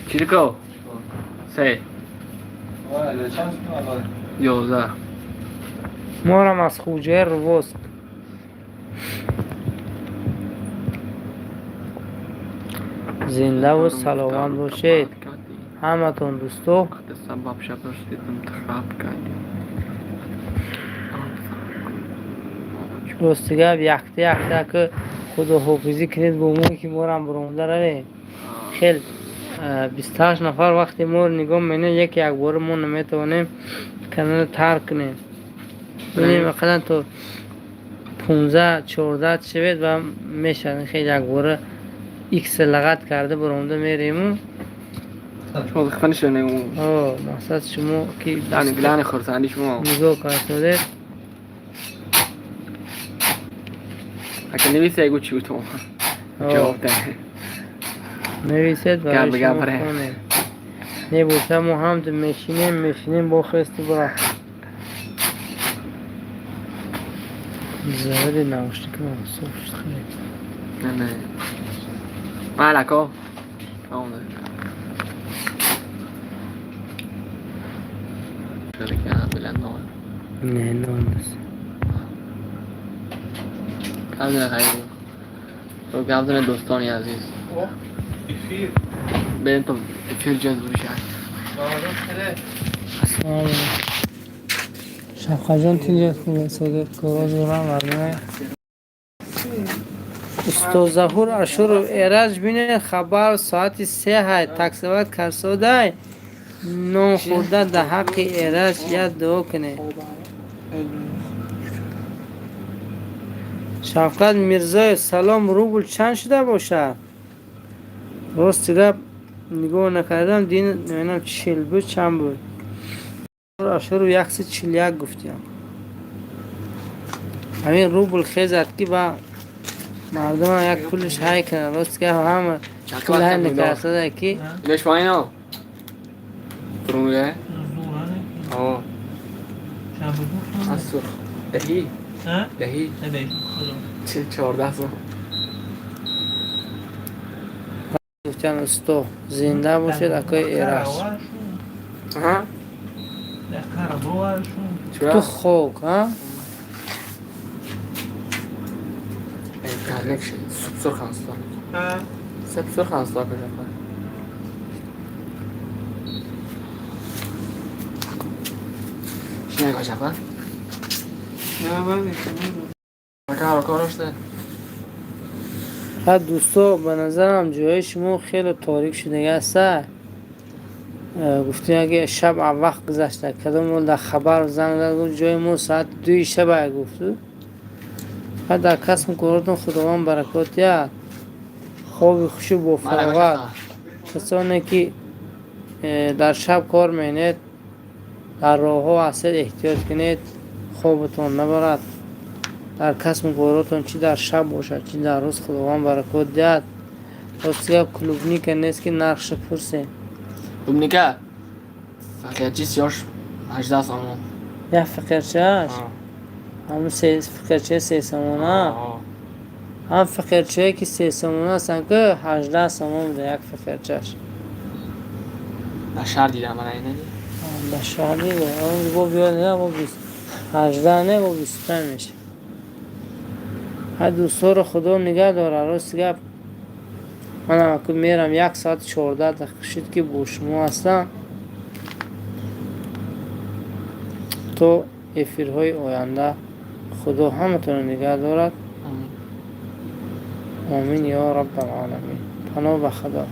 Чирико? Се. 11. Морам аз Хуҷаи Рувоск. Зиндаву саломат бошед ҳаматон, дӯсто. Рости гап, якта якта ки худоҳофизӣ кунед бо мо, ки морам буромада равем. Хел 28 нафар вақте моро нигоҳ менем, яке якбора мо наметавонем каналро тарк кунем. Бинем, ақаллан то 15 14 шавед ва мешавад. Хеле якбора икс лағат карда буромада мерему. Шумо хифа нишонем. Мақсад шумо ки глани хурсанди шумо нигоҳ кардодед. Ака нависе, ягу чӣ гуфтам, ҷавоб даҳ. Нависед, барои Гап шумо гап. хонем. Небоша, мо ҳамту мешинем, мешинем, бо хесту бара заводи наушник соф шуд хеле. Не, не. Майли, ако. Тамом. Не, нонас. Гап зане, хайр. Гап зане, дӯстони азиз. Берем то эфир ҷазб шавад. Ассалому алайкум. Шавқатҷон, тинҷат, хуб содиқ коро дорам варна. Устод Заҳур Ашуров, Эраҷ, бинед, хабар соати 3 ҳай таксоват карсодай, нон хӯрда, дар ҳаққи Эраҷ як дуо кунед. Шавкат Мирзоев, салом, рубл чанд шуда бошад? Рости гап, нигоҳ накардам, дин намедонам 40 буд, чанд буд. Ашуров 141 гуфтиям. Ҳамин рубл хезад, ки ба мардумам як пулш ҳай кунад. Рости гап, ҳама пул ҳай накарсада ки. Леш поино. Фурунге? О. Аз сурх. Деҳӣ. Деҳӣ. 14 сом. Гуфтиям, усто, зинда бошед, акои Эраҷ. Аҳа. Ту хок, а? Суп сурх аст. Суп сурх аст, кожа. Шинай кожа. Кар кораште. Ҳа, дӯсто, ба назарам, ҷои шумо хеле торик шудага аста. Гуфтем, аге шаб вақт гузашта, кадом мо дар хабар занг зад, гуфт, ҷои мо соати 2 шаба гуфту. Ҳа, дар касбу коротон Худованд баракот диҳад, хоби хушу бо фароғат. Касоне ки дар шаб кор менед, дар роҳҳо ҳастед, эҳтиёт кунед, хобатон набарад. Дар касбу коротон, чӣ дар шаб бошад, чӣ дар рӯз, Худованд баракот диҳад. Рости гап, клубника нест, ки нархша пурсем. Клубника. Фақирчи сиёш 18 сомон. Як фақирчааш ҳамун фақирчаи 3 сомона, ҳам фақирчае ки 3 сомона ҳастанд, ки 18 сомон буда як фақирчааш. Дар шаҳр дидам ман ина. Дар шаҳр дида, бо биёд, не, бо 18 не, бо 25 мешавад. Ҳа, дӯстҳоро Худо нигаҳ дорад. Рости гап, манам аку мерам, 1 соат 14 дақиқа шуд, ки бо шумо ҳастам. То эфирҳои оянда Худо ҳаматонро нигаҳ дорад. Омин ё Раббалоламин. Паноҳ ба Худо.